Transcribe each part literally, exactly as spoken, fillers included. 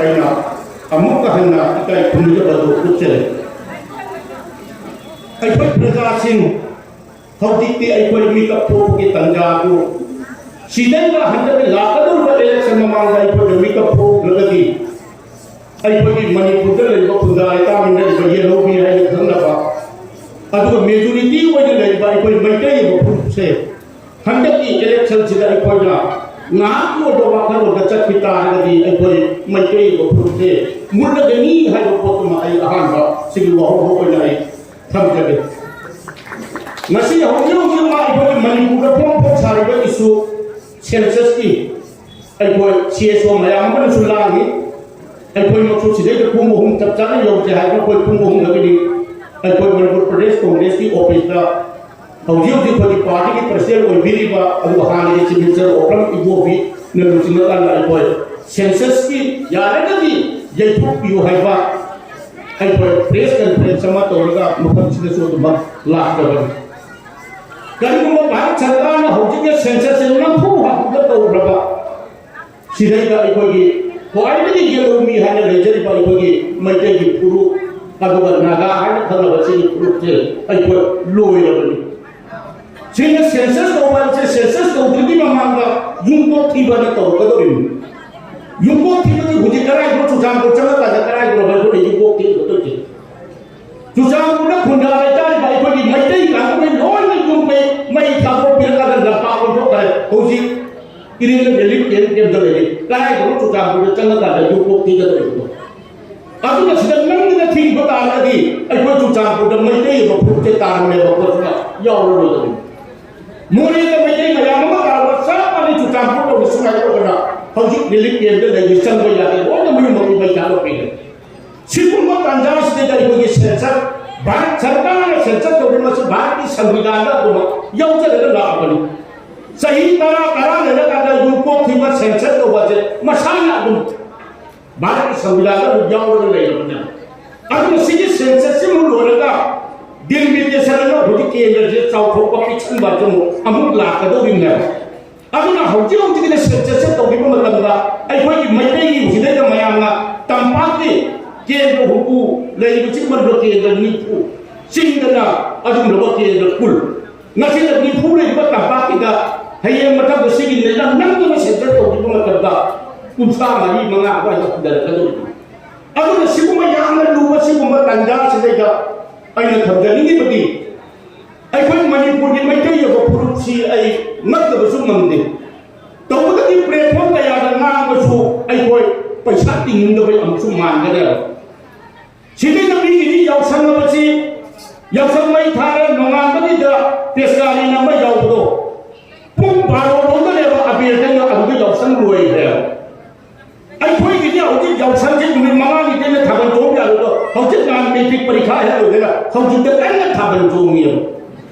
ꯑꯩꯅ ꯑꯃꯨꯛꯀ ꯍꯟꯅ ꯏꯀꯥꯏ ꯈꯨꯝꯅꯖꯕ ꯑꯗꯨ ꯎꯠꯆꯔꯤ꯫ ꯑꯩꯈꯣꯏ ꯄ꯭ꯔꯖꯥꯁꯤꯡ, ꯍꯧꯖꯤꯛꯇꯤ ꯑꯩꯈꯣꯏ ꯃꯤꯀꯞ ꯊꯣꯛꯄꯒꯤ ꯇꯥꯟꯖꯥꯗꯨ, ꯁꯤꯗꯩꯗ ꯍꯟꯗꯛꯀꯤ ꯂꯥꯛꯀꯗꯧꯔꯤꯕ election ꯃꯃꯥꯡꯗ ꯑꯩꯈꯣꯏꯅ ꯃꯤꯀꯞ ꯊꯣꯛꯇ꯭ꯔꯒꯗꯤ, ꯑꯩꯈꯣꯏꯒꯤ ꯃꯅꯤꯄꯨꯔꯗ ꯂꯩꯔꯤꯕ ꯈꯨꯟꯗꯥ ꯂꯩꯇꯥꯃꯤꯟꯗ ꯂꯩꯔꯤꯕ ꯌꯦꯜꯍꯧꯃꯤ ꯍꯥꯏꯅ ꯈꯪꯅꯕ, ꯑꯗꯨꯒ majority ꯑꯣꯏꯅ ꯂꯩꯔꯤꯕ ꯑꯩꯈꯣꯏ ꯃꯩꯇꯩ ꯍꯥꯏꯕ ꯐꯨꯔꯨꯞꯁꯦ, ꯍꯟꯗꯛꯀꯤ election ꯁꯤꯗ ꯑꯩꯈꯣꯏꯅ ꯉꯥꯏꯍꯥꯛꯀꯤ ꯑꯣꯏꯕ ꯋꯥꯈꯜꯂꯣꯟꯗ ꯆꯠꯈꯤ ꯇꯥꯔꯒꯗꯤ, ꯑꯩꯈꯣꯏ ꯃꯩꯇꯩ ꯍꯥꯏꯕ ꯐꯨꯔꯨꯞꯁꯦ ꯃꯨꯠꯂꯒꯅꯤ ꯍꯥꯏꯕ ꯄꯣꯠꯇꯨꯃ ꯑꯩ ꯑꯍꯥꯟꯕ ꯁꯤꯒꯤ ꯋꯥꯍꯧꯕ ꯑꯣꯏꯅ ꯑꯩ ꯊꯝꯖꯒꯦ꯫ ꯉꯁꯤ ꯍꯧꯖꯤꯛ ꯍꯧꯖꯤꯛ ꯑꯩꯈꯣꯏꯒꯤ ꯃꯅꯤꯄꯨꯔꯗ ꯐꯣꯡ ꯐꯣꯡ ꯁꯥꯔꯤꯕ issue census ꯀꯤ ꯑꯩꯈꯣꯏ CSO ꯃꯌꯥꯝ ꯑꯃꯅꯁꯨ ꯂꯥꯡꯏ꯫ ꯑꯩꯈꯣꯏꯃꯛꯁꯨ ꯁꯤꯗꯩꯗ ꯄꯨꯡ ꯑꯍꯨꯝ ꯆꯞ ꯆꯥꯅ ꯌꯧꯁꯦ ꯍꯥꯏꯕ, ꯑꯩꯈꯣꯏ ꯄꯨꯡ ꯑꯍꯨꯝꯗꯒꯤꯗꯤ ꯑꯩꯈꯣꯏ ꯃꯅꯤꯄꯨꯔ ꯄ꯭ꯔꯗꯦꯁ ꯀꯣꯡꯒ꯭ꯔꯦꯁꯀꯤ office ꯇ ꯍꯧꯖꯤꯛ ꯍꯧꯖꯤꯛ ꯑꯩꯈꯣꯏꯒꯤ party ꯒꯤ president ꯑꯣꯏꯕꯤꯔꯤꯕ ꯑꯗꯨꯒ ꯍꯥꯟꯅꯒꯤ signature ꯑꯣꯐꯔ ꯏꯕꯣꯕꯤꯅ ꯂꯨꯆꯤꯡꯉꯀꯥꯟꯗ ꯑꯩꯈꯣꯏ census ꯀꯤ ꯌꯥꯔꯒꯗꯤ ꯌꯩꯊꯣꯛꯄꯤꯌꯨ ꯍꯥꯏꯕ ꯑꯩꯈꯣꯏ press conference ꯑꯃ ꯇꯧꯔꯒ ꯃꯐꯝꯁꯤꯗꯁꯨ ꯑꯗꯨꯃꯛ ꯂꯥꯛꯆꯕꯅꯤ꯫ ꯀꯔꯤꯒꯨꯝꯕ ꯚꯥꯔꯠ ꯁꯔꯀꯥꯔꯅ ꯍꯧꯖꯤꯛꯀꯤ census ꯁꯦ ꯅꯝꯐꯨ ꯍꯥꯐꯨꯗ ꯇꯧꯈ꯭ꯔꯕ, ꯁꯤꯗꯩꯗ ꯑꯩꯈꯣꯏꯒꯤ ꯈ꯭ꯋꯥꯏꯗꯒꯤ ꯌꯦꯜꯍꯧꯃꯤ ꯍꯥꯏꯅ ꯂꯩꯖꯔꯤꯕ ꯑꯩꯈꯣꯏꯒꯤ ꯃꯩꯇꯩꯒꯤ ꯐꯨꯔꯨꯞ, ꯑꯗꯨꯒ ꯅꯥꯒꯥ ꯍꯥꯏꯅ ꯈꯪꯅꯕ ꯁꯤꯒꯤ ꯐꯨꯔꯨꯞꯁꯦ ꯑꯩꯈꯣꯏ ꯂꯣꯏꯔꯕꯅꯤ꯫ ꯁꯤꯅ census ꯇꯧꯕ ꯍꯥꯏꯕꯁꯦ, census ꯇꯧꯗ꯭ꯔꯤꯉꯩ ꯃꯃꯥꯡꯗ ꯌꯨꯝꯊꯣꯡ ꯊꯤꯕꯅ ꯇꯧꯔꯛꯀꯗꯧꯔꯤꯕꯅꯤ꯫ ꯌꯨꯝꯊꯣꯡ ꯊꯤꯕꯗꯤ ꯍꯧꯖꯤꯛ ꯀꯗꯥꯏꯗꯅꯣ, ꯆꯨꯔꯆꯥꯟꯄꯨꯔ ꯆꯪꯉꯀꯥꯟꯗ ꯀꯗꯥꯏꯗꯅꯣ ꯑꯩꯈꯣꯏꯅ ꯌꯨꯝꯊꯣꯡ ꯊꯤꯕꯗꯣꯏꯁꯦ? ꯆꯨꯔꯆꯥꯟꯄꯨꯔꯗ ꯈꯨꯟꯗꯥ ꯂꯩꯇꯥꯔꯤꯕ ꯑꯩꯈꯣꯏꯒꯤ ꯃꯩꯇꯩ ꯀꯥꯡꯕꯨꯅ ꯂꯣꯏꯅ ꯌꯨꯝ ꯃꯩ, ꯃꯩ ꯊꯥꯗꯣꯛꯄꯤꯔꯀꯥꯟꯗ ꯂꯝꯄꯥꯛ ꯑꯣꯟꯊꯣꯛꯈ꯭ꯔꯦ꯫ ꯍꯧꯖꯤꯛ ꯏꯔꯦꯟ relief camp camp ꯇ ꯂꯩꯔꯤ꯫ ꯀꯗꯥꯏꯗꯅꯣ ꯆꯨꯔꯆꯥꯟꯄꯨꯔꯗ ꯆꯪꯉꯀꯥꯟꯗ ꯌꯨꯝꯊꯣꯡ ꯊꯤꯒꯗꯧꯔꯤꯕꯅꯣ? ꯑꯗꯨꯅ ꯁꯤꯗ ꯅꯝꯗꯅ ꯊꯤꯡꯕ ꯇꯥꯔꯒꯗꯤ ꯑꯩꯈꯣꯏ ꯆꯨꯔꯆꯥꯟꯄꯨꯔꯗ ꯃꯩꯇꯩ ꯑꯃ ꯐꯨꯔꯨꯞꯁꯦ ꯇꯥꯔꯝꯃꯦꯕ ꯄꯣꯠꯁꯤꯅ ꯌꯥꯎꯔꯔꯣꯏꯗꯕꯅꯤ꯫ ꯃꯣꯔꯦꯗ ꯃꯩꯇꯩ ꯃꯌꯥꯝ ꯑꯃ ꯇꯥꯔꯒ ꯆꯞ ꯃꯥꯟꯅꯩ ꯆꯨꯔꯆꯥꯟꯄꯨꯔꯗꯧꯅ ꯁꯨꯃꯥꯏꯅ ꯇꯧꯗꯅ ꯍꯧꯖꯤꯛ relief camp ꯇ ꯂꯩꯔꯤ, ꯆꯪꯕ ꯌꯥꯗꯦ, ꯂꯣꯏꯅ ꯃꯌꯨꯝ ꯃꯀꯩ ꯃꯩ ꯊꯥꯗꯣꯛꯄꯤꯔꯦ꯫ ꯁꯤꯒꯨꯝꯕ ꯇꯥꯟꯖꯥꯁꯤꯗꯩꯗ ꯑꯩꯈꯣꯏꯒꯤ census, ꯚꯥꯔꯠ ꯁꯔꯀꯥꯔꯅ census ꯇꯧꯔꯤꯕꯁꯤ ꯚꯥꯔꯠꯀꯤ ꯁꯪꯕꯤꯙꯥꯟꯗ ꯑꯗꯨꯃꯛ ꯌꯥꯎꯖꯔꯒ ꯂꯥꯛꯑꯕꯅꯤ꯫ ꯆꯍꯤ ꯇꯔꯥ, ꯇꯔꯥ ꯂꯩꯔꯀꯥꯟꯗ ꯌꯨꯝꯊꯣꯡ ꯊꯤꯕ census ꯇꯧꯕꯁꯦ ꯃꯁꯥꯅ ꯑꯗꯨꯝ ꯚꯥꯔꯠꯀꯤ ꯁꯪꯕꯤꯙꯥꯟꯗ ꯑꯗꯨꯝ ꯌꯥꯎꯔꯒ ꯂꯩꯔꯕꯅꯦ꯫ ꯑꯗꯨꯅ ꯁꯤꯒꯤ census ꯁꯤꯃ ꯂꯣꯏꯔꯒ delimitation ꯑꯃ ꯍꯧꯖꯤꯛ ꯀꯦꯟꯗ꯭ꯔꯁꯦ ꯆꯥꯎꯊꯣꯛꯄ ꯄꯤꯛꯁꯟꯕ ꯑꯃꯨꯛ, ꯑꯃꯨꯛ ꯂꯥꯛꯀꯗꯧꯔꯤꯕꯅꯦꯕ꯫ ꯑꯗꯨꯅ ꯍꯧꯖꯤꯛ ꯍꯧꯖꯤꯛꯀꯤꯗꯤ ꯁꯦꯟꯁꯁꯁꯦ ꯇꯧꯈꯤꯕ ꯃꯇꯝꯗ ꯑꯩꯈꯣꯏꯒꯤ ꯃꯩꯇꯩꯒꯤ ꯁꯤꯗꯩꯗ ꯃꯌꯥꯝꯅ ꯇꯝꯄꯥꯛꯀꯤ ꯀꯦꯟꯗ꯭ꯔ ꯍꯨꯝꯐꯨ ꯂꯩꯔꯤꯕ ꯆꯤꯡꯕꯟꯗꯣ ꯀꯦꯟꯗ꯭ꯔ ꯅꯤꯐꯨ ꯆꯤꯡꯗꯅ ꯑꯗꯨꯒꯨꯝꯂꯕ ꯀꯦꯟꯗ꯭ꯔ ꯀꯨꯜ, ꯉꯁꯤꯗ ꯅꯤꯐꯨ ꯂꯩꯔꯤꯕ ꯇꯝꯄꯥꯛꯀꯤꯗ ꯍꯌꯦꯡ ꯃꯊꯪꯗ ꯁꯤꯒꯤ ꯅꯝꯗꯅ ꯁꯦꯟꯁꯁ ꯇꯧꯈꯤꯕ ꯃꯇꯝꯗ ꯀꯨꯟꯊ꯭ꯔꯥ ꯃꯔꯤ ꯃꯉꯥ ꯑꯗꯨꯋꯥꯏꯗ ꯍꯟꯊꯔꯛꯀꯗꯧꯔꯤꯕꯅꯤ꯫ ꯑꯗꯨꯅ ꯁꯤꯒꯨꯝꯕ ꯌꯥꯝꯅ ꯂꯨꯕ ꯁꯤꯒꯨꯝꯕ ꯇꯥꯟꯖꯥꯁꯤꯗꯩꯗ ꯑꯩꯅ ꯊꯝꯖꯅꯤꯡꯉꯤꯕꯗꯤ ꯑꯩꯈꯣꯏ ꯃꯅꯤꯄꯨꯔꯒꯤ ꯃꯩꯇꯩ ꯍꯥꯏꯕ ꯐꯨꯔꯨꯞꯁꯤ ꯑꯩ ꯉꯛꯇꯕꯁꯨ ꯉꯝꯗꯦ꯫ ꯇꯧꯕꯇꯗꯤ platform ꯀꯌꯥꯗ ꯉꯥꯡꯕꯁꯨ ꯑꯩꯈꯣꯏ ꯄꯩꯁꯥ ꯇꯤꯡꯅꯤꯡꯗꯕ ꯑꯃꯁꯨ ꯃꯥꯟꯒꯗ꯭ꯔꯕ? ꯁꯤꯗꯩꯗ ꯃꯤꯒꯤꯗꯤ ꯌꯥꯎꯁꯪ ꯍꯥꯏꯕꯁꯤ ꯌꯥꯎꯁꯪ ꯃꯩ ꯊꯥꯔ ꯅꯣꯡꯉꯥꯟꯕꯒꯤꯗ ꯄꯦꯁꯀꯥꯔꯤꯅ ꯑꯃ ꯌꯥꯎꯕꯗꯣ ꯄꯨꯡ ꯕꯥꯔꯣ ꯐꯥꯎꯗꯅꯦꯕ ꯑꯕꯦꯔꯗꯩꯅ ꯑꯗꯨꯗ ꯌꯥꯎꯁꯪ ꯂꯣꯏꯈ꯭ꯔꯦꯕ꯫ ꯑꯩꯈꯣꯏꯒꯤꯗꯤ ꯍꯧꯖꯤꯛ ꯌꯥꯎꯁꯪꯁꯤ ꯅꯨꯃꯤꯠ ꯃꯉꯥꯅꯤ ꯀꯟꯅ ꯊꯥꯕꯜ ꯆꯣꯡꯕ ꯌꯥꯔꯣꯏꯗꯣ ꯍꯧꯖꯤꯛ ꯅꯍꯥꯟ ꯃꯦꯇ꯭ꯔꯤꯛ ꯄꯔꯤꯈꯥ ꯍꯦꯛ ꯂꯣꯏꯔꯒ ꯍꯧꯖꯤꯛꯇ ꯀꯟꯅ ꯊꯥꯕꯜ ꯆꯣꯡꯉꯤꯕ꯫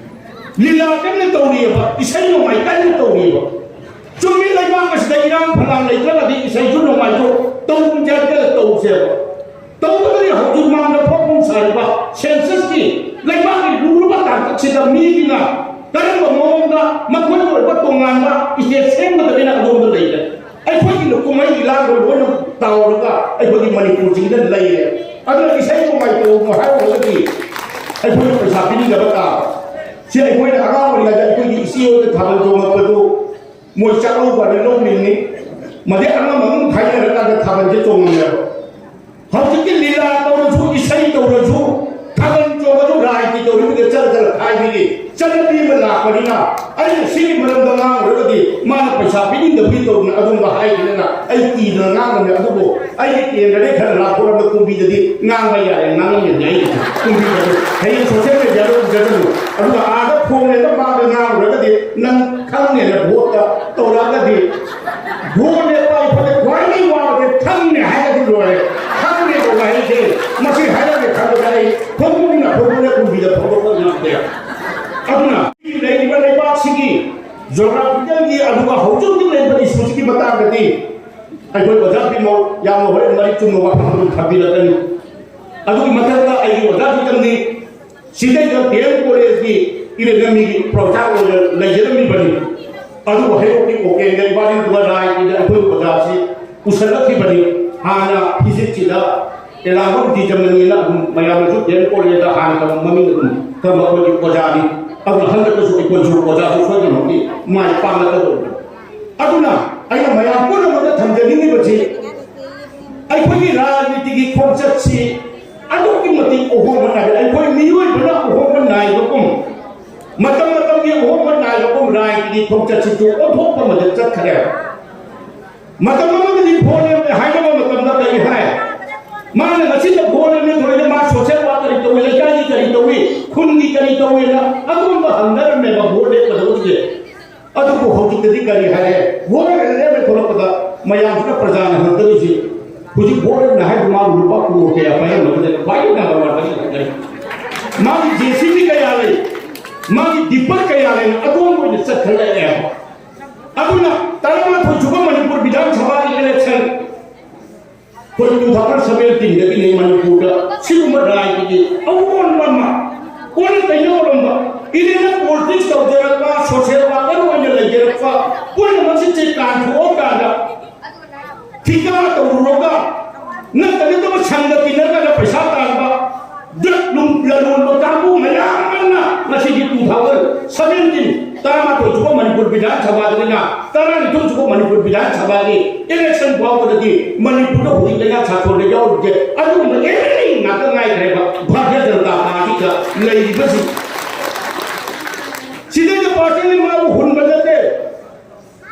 ꯂꯤꯂꯥ ꯀꯟꯅ ꯇꯧꯔꯤꯑꯕ, ꯏꯁꯩ ꯅꯣꯡꯃꯥꯏ ꯀꯟꯅ ꯇꯧꯔꯤꯑꯕ꯫ ꯆꯨꯝꯃꯤ, ꯂꯩꯕꯥꯛ ꯑꯁꯤꯗ ꯏꯔꯥꯡ ꯐꯂꯥꯡ ꯂꯩꯇ꯭ꯔꯒꯗꯤ ꯏꯁꯩꯁꯨ ꯅꯣꯡꯃꯥꯏꯁꯨ ꯇꯧꯒꯨꯝꯁꯦ ꯍꯥꯏꯔꯒ ꯇꯧꯁꯦꯕ꯫ ꯇꯧꯕꯗꯗꯤ ꯍꯧꯖꯤꯛ ꯃꯥꯡꯗ ꯐꯣꯡ ꯐꯣꯡ ꯁꯥꯔꯤꯕ ꯁꯦꯟꯁꯁꯀꯤ ꯂꯩꯕꯥꯛꯀꯤ ꯂꯨꯔꯕ ꯇꯥꯡꯀꯛꯁꯤꯗ ꯃꯤꯒꯤꯅ ꯀꯔꯝꯕ ꯃꯑꯣꯡꯗ ꯃꯈꯣꯏꯒꯤ ꯑꯣꯏꯕ ꯇꯣꯉꯥꯟꯕ ꯏꯁꯇꯦꯠ ꯁꯦꯝꯒꯗꯒꯦꯅ ꯑꯗꯣꯝꯗ ꯂꯩꯔꯦ꯫ ꯑꯩꯈꯣꯏꯒꯤ ꯀꯨꯝꯍꯩ ꯂꯥꯡꯕ ꯂꯣꯏꯅ ꯇꯥꯎꯔꯒ ꯑꯩꯈꯣꯏꯒꯤ ꯃꯅꯤꯄꯨꯔꯁꯤꯡꯗ ꯂꯩꯔꯦ꯫ ꯑꯗꯨꯅ ꯏꯁꯩ ꯅꯣꯡꯃꯥꯏ ꯇꯧꯕ ꯍꯥꯏꯔꯨꯔꯒꯗꯤ ꯑꯩꯈꯣꯏꯅ ꯄꯩꯁꯥ ꯄꯤꯅꯤꯡꯗꯕ ꯇꯥꯕ꯫ ꯁꯤ ꯑꯩꯈꯣꯏꯅ ꯑꯉꯥꯡ ꯑꯣꯏꯔꯤꯉꯩꯗ ꯑꯩꯈꯣꯏꯒꯤ ꯏꯆꯦ ꯍꯣꯏꯗ ꯊꯥꯕꯜ ꯆꯣꯡꯉꯛꯄꯗꯨ ꯃꯣꯏ ꯆꯥꯛꯂꯧꯕꯅ ꯂꯧꯔꯤꯅꯤ꯫ ꯃꯗꯩ ꯑꯉꯝ ꯑꯉꯝ ꯈꯥꯏꯅꯔꯀꯥꯟꯗ ꯊꯥꯕꯜꯁꯦ ꯆꯣꯡꯉꯝꯃꯦꯕ꯫ ꯍꯧꯖꯤꯛꯇꯤ ꯂꯤꯂꯥ ꯇꯧꯔꯁꯨ, ꯏꯁꯩ ꯇꯧꯔꯁꯨ, ꯊꯥꯕꯜ ꯆꯣꯡꯉꯁꯨ, ꯔꯥꯏꯒꯤ ꯇꯧꯔꯤꯕꯗ ꯆꯠꯂ ꯆꯠꯂ ꯈꯥꯏꯕꯤꯔꯤ꯫ ꯆꯠꯅꯕꯤ ꯑꯃ ꯂꯥꯛꯄꯅꯤꯅ ꯑꯩꯅ ꯁꯤꯒꯤ ꯃꯔꯝꯗ ꯉꯥꯡꯉꯨꯔꯒꯗꯤ ꯃꯥꯅ ꯄꯩꯁꯥ ꯄꯤꯅꯤꯡꯗꯕꯒꯤ ꯇꯧꯗꯅ ꯑꯗꯨꯝꯕ ꯍꯥꯏꯗꯅ ꯑꯩ ꯀꯤꯗꯅ ꯉꯥꯡꯉꯝꯃꯦ꯫ ꯑꯗꯨꯕꯨ ꯑꯩꯒꯤ ꯀꯦꯟꯗ꯭ꯔꯗꯩ ꯈꯔ ꯂꯥꯞꯊꯣꯛꯂꯕ ꯀꯨꯝꯕꯤꯗꯗꯤ ꯉꯥꯡꯕ ꯌꯥꯔꯦ, ꯉꯥꯡꯉꯝꯃꯦ꯫ ꯑꯩꯒꯤꯗꯤ ꯀꯨꯝꯕꯤꯗꯗꯤ ꯍꯌꯦꯡ ꯁꯣꯁꯦꯜ ꯃꯦꯗꯤꯌꯥꯗ ꯑꯗꯨꯝ ꯆꯠꯆꯅꯨ꯫ ꯑꯗꯨꯒ ꯑꯥꯗ ꯐꯣꯡꯂꯦꯅ ꯃꯥꯗ ꯉꯥꯡꯉꯨꯔꯒꯗꯤ ꯅꯪ ꯈꯪꯉꯦꯅ ꯚꯣꯠꯇ ꯇꯧꯔꯛꯑꯒꯗꯤ ꯚꯣꯠ ꯂꯦꯞꯄ ꯑꯩꯈꯣꯏꯗ ꯈ꯭ꯋꯥꯏꯗꯒꯤ ꯋꯥꯕꯁꯦ ꯈꯪꯉꯦ ꯍꯥꯏꯔꯒꯗꯤ ꯂꯣꯏꯔꯦ꯫ ꯈꯪꯉꯦꯕ ꯋꯥꯍꯩꯁꯦ ꯃꯁꯤ ꯍꯥꯏꯔꯒꯦ ꯈꯟꯕꯗ ꯑꯩ ꯐꯣꯡꯗꯣꯛꯅ ꯐꯣꯡꯗꯣꯛꯅ ꯀꯨꯝꯕꯤꯗ ꯐꯣꯡꯗꯣꯛꯄ ꯉꯝꯗꯦ꯫ ꯑꯗꯨꯅ ꯂꯩꯔꯤꯕ ꯂꯩꯕꯥꯛꯁꯤꯒꯤ ꯖꯣꯒ꯭ꯔꯥꯐꯤꯀꯦꯜꯒꯤ ꯑꯗꯨꯒ ꯍꯧꯖꯤꯛ ꯍꯧꯖꯤꯛ ꯂꯩꯔꯤꯕ ꯏꯁꯨꯁꯤꯒꯤ ꯃꯇꯥꯡꯗꯗꯤ ꯑꯩꯈꯣꯏ ꯑꯣꯖꯥ ꯕꯤꯃꯣꯜ ꯌꯥꯝꯅ ꯍꯣꯔꯦꯟ ꯃꯔꯤꯛ ꯆꯨꯝꯕ ꯋꯥꯐꯝ ꯑꯗꯨꯝ ꯊꯝꯕꯤꯔꯛꯀꯅꯤ꯫ ꯑꯗꯨꯒꯤ ꯃꯊꯛꯇ ꯑꯩꯒꯤ ꯑꯣꯖꯥ ꯕꯤꯀꯝꯗꯤ ꯁꯤꯗꯩꯗ ꯗꯤ ꯑꯦꯝ ꯀꯣꯂꯦꯖꯀꯤ ꯏꯔꯦꯅꯃꯤꯒꯤ ꯄ꯭ꯔꯣꯐꯦꯁꯥꯔ ꯑꯣꯏꯅ ꯂꯩꯖꯔꯝꯃꯤꯕꯅꯤ꯫ ꯑꯗꯨꯕꯨ ꯍꯩꯔꯣꯛꯀꯤ ꯑꯣꯀꯦꯟꯗ ꯏꯕꯥꯅꯤꯗꯨꯒ ꯔꯥꯏꯒꯤꯗ ꯑꯩꯈꯣꯏ ꯑꯣꯖꯥꯁꯤ ꯄꯨꯁꯜꯂꯛꯈꯤꯕꯅꯤ꯫ ꯍꯥꯟꯅ ꯐꯤꯖꯤꯛꯁꯤꯗ ꯑꯦꯂꯥꯒꯣꯟ ꯇꯤꯖꯝꯅꯤꯅ ꯑꯗꯨꯝ ꯃꯌꯥꯝꯅꯁꯨ ꯗꯤ ꯑꯦꯝ ꯀꯣꯂꯦꯖꯇ ꯍꯥꯟꯅ ꯇꯝꯕ ꯃꯃꯤꯡ ꯑꯗꯨꯝ ꯇꯝꯕ ꯑꯩꯈꯣꯏꯒꯤ ꯑꯣꯖꯥꯅꯤ꯫ ꯑꯗꯨꯅ ꯍꯟꯗꯛꯇꯁꯨ ꯑꯩꯈꯣꯏꯁꯨ ꯑꯣꯖꯥꯁꯨ ꯁꯣꯏꯗꯅꯃꯛꯀꯤ ꯃꯥꯏ ꯄꯥꯛꯂꯛꯀꯗꯧꯕꯅꯤ꯫ ꯑꯗꯨꯅ ꯑꯩꯅ ꯃꯌꯥꯝ ꯄꯨꯝꯅꯃꯛꯇ ꯊꯝꯖꯅꯤꯡꯉꯤꯕꯁꯤ, ꯑꯩꯈꯣꯏꯒꯤ ꯔꯥꯖꯅꯤꯇꯤꯒꯤ ꯈꯣꯡꯆꯠꯁꯤ ꯑꯗꯨꯛꯀꯤ ꯃꯇꯤꯛ ꯑꯍꯣꯡꯕ ꯅꯥꯏ꯫ ꯑꯩꯈꯣꯏ ꯃꯤꯑꯣꯏꯕꯅ ꯑꯍꯣꯡꯕ ꯅꯥꯏꯕꯒꯨꯝ, ꯃꯇꯝ ꯃꯇꯝꯒꯤ ꯑꯍꯣꯡꯕ ꯅꯥꯏꯕꯒꯨꯝ ꯔꯥꯖꯅꯤꯇꯤꯒꯤ ꯈꯣꯡꯆꯠꯁꯤꯁꯨ ꯑꯣꯟꯊꯣꯛꯄ ꯑꯃꯗ ꯆꯠꯈ꯭ꯔꯦ꯫ ꯃꯇꯝ ꯑꯃꯗꯗꯤ ꯚꯣꯠ ꯂꯦꯞꯄꯦ ꯍꯥꯏꯅꯕ ꯃꯇꯝꯗ ꯀꯔꯤ ꯍꯥꯏ? ꯃꯥꯅ ꯉꯁꯤꯗ ꯚꯣꯠ ꯂꯦꯞꯄꯦ ꯊꯣꯛꯂꯛꯏ, ꯃꯥ ꯁꯣꯁꯦꯜ ꯋꯥꯔꯛ ꯀꯔꯤ ꯇꯧꯏ, ꯂꯩꯀꯥꯏꯒꯤ ꯀꯔꯤ ꯇꯧꯏ, ꯈꯨꯟꯒꯤ ꯀꯔꯤ ꯇꯧꯏꯅ ꯑꯗꯨꯒꯨꯝꯕ ꯍꯪꯅꯔꯝꯃꯦꯕ ꯚꯣꯠ ꯂꯦꯞꯀꯗꯧꯕꯁꯦ꯫ ꯑꯗꯨꯕꯨ ꯍꯧꯖꯤꯛꯇꯗꯤ ꯀꯔꯤ ꯍꯥꯏꯔꯦ? ꯚꯣꯠ ꯂꯦꯞꯄꯦ ꯊꯣꯛꯂꯛꯄꯗ ꯃꯌꯥꯝꯁꯤꯅ, ꯄ꯭ꯔꯖꯥꯅ ꯍꯪꯉꯛꯀꯗꯣꯏꯁꯤ, ꯍꯧꯖꯤꯛ ꯚꯣꯠ ꯂꯦꯞꯅ ꯍꯥꯏꯕ ꯃꯥꯕꯨ ꯂꯨꯄꯥ ꯀ꯭ꯔꯣꯔ ꯀꯌꯥ ꯄꯥꯏꯔꯝꯕꯗꯨꯗ ꯈ꯭ꯋꯥꯏꯗꯒꯤ ꯅꯝꯕꯔ ꯋꯥꯟꯗ ꯂꯩ꯫ ꯃꯥꯒꯤ ꯖꯦ ꯁꯤ ꯕꯤ ꯀꯌꯥ ꯂꯩ, ꯃꯥꯒꯤ ꯗꯤꯄꯔ ꯀꯌꯥ ꯂꯩꯅ ꯑꯗꯣꯝꯕ ꯑꯣꯏꯅ ꯆꯠꯈꯠꯂꯛꯑꯦꯕ꯫ ꯑꯗꯨꯅ ꯇꯔꯥꯃꯥꯊꯣꯏ ꯁꯨꯕ ꯃꯅꯤꯄꯨꯔ ꯕꯤꯙꯥꯟ ꯁꯚꯥꯒꯤ ꯏꯂꯦꯛꯁꯟ ꯑꯩꯈꯣꯏ ꯇꯨ ꯊꯥꯎꯖꯟ ꯁꯚꯦꯟꯇꯤꯟꯗꯒꯤꯅꯤ ꯃꯅꯤꯄꯨꯔꯗ ꯁꯤꯒꯨꯝꯕ ꯔꯥꯏꯒꯤ ꯑꯑꯣꯟꯕ ꯑꯃ, ꯑꯣꯟꯅ ꯇꯩꯅ ꯑꯣꯏꯔꯝꯕ, ꯏꯂꯦꯛꯁꯟ ꯄꯣꯂꯤꯇꯤꯛꯁ ꯇꯧꯖꯔꯛꯄ, ꯁꯣꯁꯤꯌꯦꯜ ꯋꯥꯔꯀꯔ ꯑꯣꯏꯅ ꯂꯩꯖꯔꯛꯄ ꯄꯨꯝꯅꯃꯛꯁꯤ ꯆꯦꯛ ꯀꯥꯟꯊꯣꯛꯑꯀꯥꯟꯗ ꯊꯤꯀꯥ ꯇꯧꯔꯨꯔꯒ ꯅꯠꯇ ꯅꯠꯇꯕ ꯁꯪꯒ ꯇꯤꯟꯅꯔꯒ ꯄꯩꯁꯥ ꯇꯥꯟꯕ, ꯗ꯭ꯔꯒ ꯂꯨꯝ-, ꯂꯂꯣꯟꯕ ꯀꯥꯡꯕꯨ ꯃꯌꯥꯝ ꯑꯃꯅ ꯉꯁꯤꯗꯤ ꯇꯨ ꯊꯥꯎꯖꯟ ꯁꯚꯦꯟꯇꯤꯟ, ꯇꯔꯥꯃꯥꯊꯣꯏ ꯁꯨꯕ ꯃꯅꯤꯄꯨꯔ ꯕꯤꯙꯥꯟ ꯁꯚꯥꯗꯒꯤꯅ ꯇꯔꯥꯅꯤꯊꯣꯏ ꯁꯨꯕ ꯃꯅꯤꯄꯨꯔ ꯕꯤꯙꯥꯟ ꯁꯚꯥꯒꯤ ꯏꯂꯦꯛꯁꯟ ꯐꯥꯎꯕꯗꯗꯤ ꯃꯅꯤꯄꯨꯔꯗ ꯍꯧꯖꯤꯛ ꯂꯩꯉꯥꯛ ꯁꯥꯁꯣꯟꯗ ꯌꯥꯎꯔꯤꯕꯁꯦ ꯑꯗꯨꯒꯨꯝꯕ ꯑꯦꯝ ꯑꯦꯜ ꯑꯦ ꯉꯥꯛꯇ ꯉꯥꯏꯈ꯭ꯔꯦꯕ꯫ ꯚꯥꯔꯇꯤꯌ ꯖꯅꯇꯥ ꯄꯥꯔꯇꯤꯗ ꯂꯩꯔꯤꯕꯁꯤꯡ ꯁꯤꯗꯩꯗ ꯄꯥꯔꯇꯤꯅ ꯃꯥꯕꯨ ꯍꯨꯟꯕ ꯅꯠꯇꯦ꯫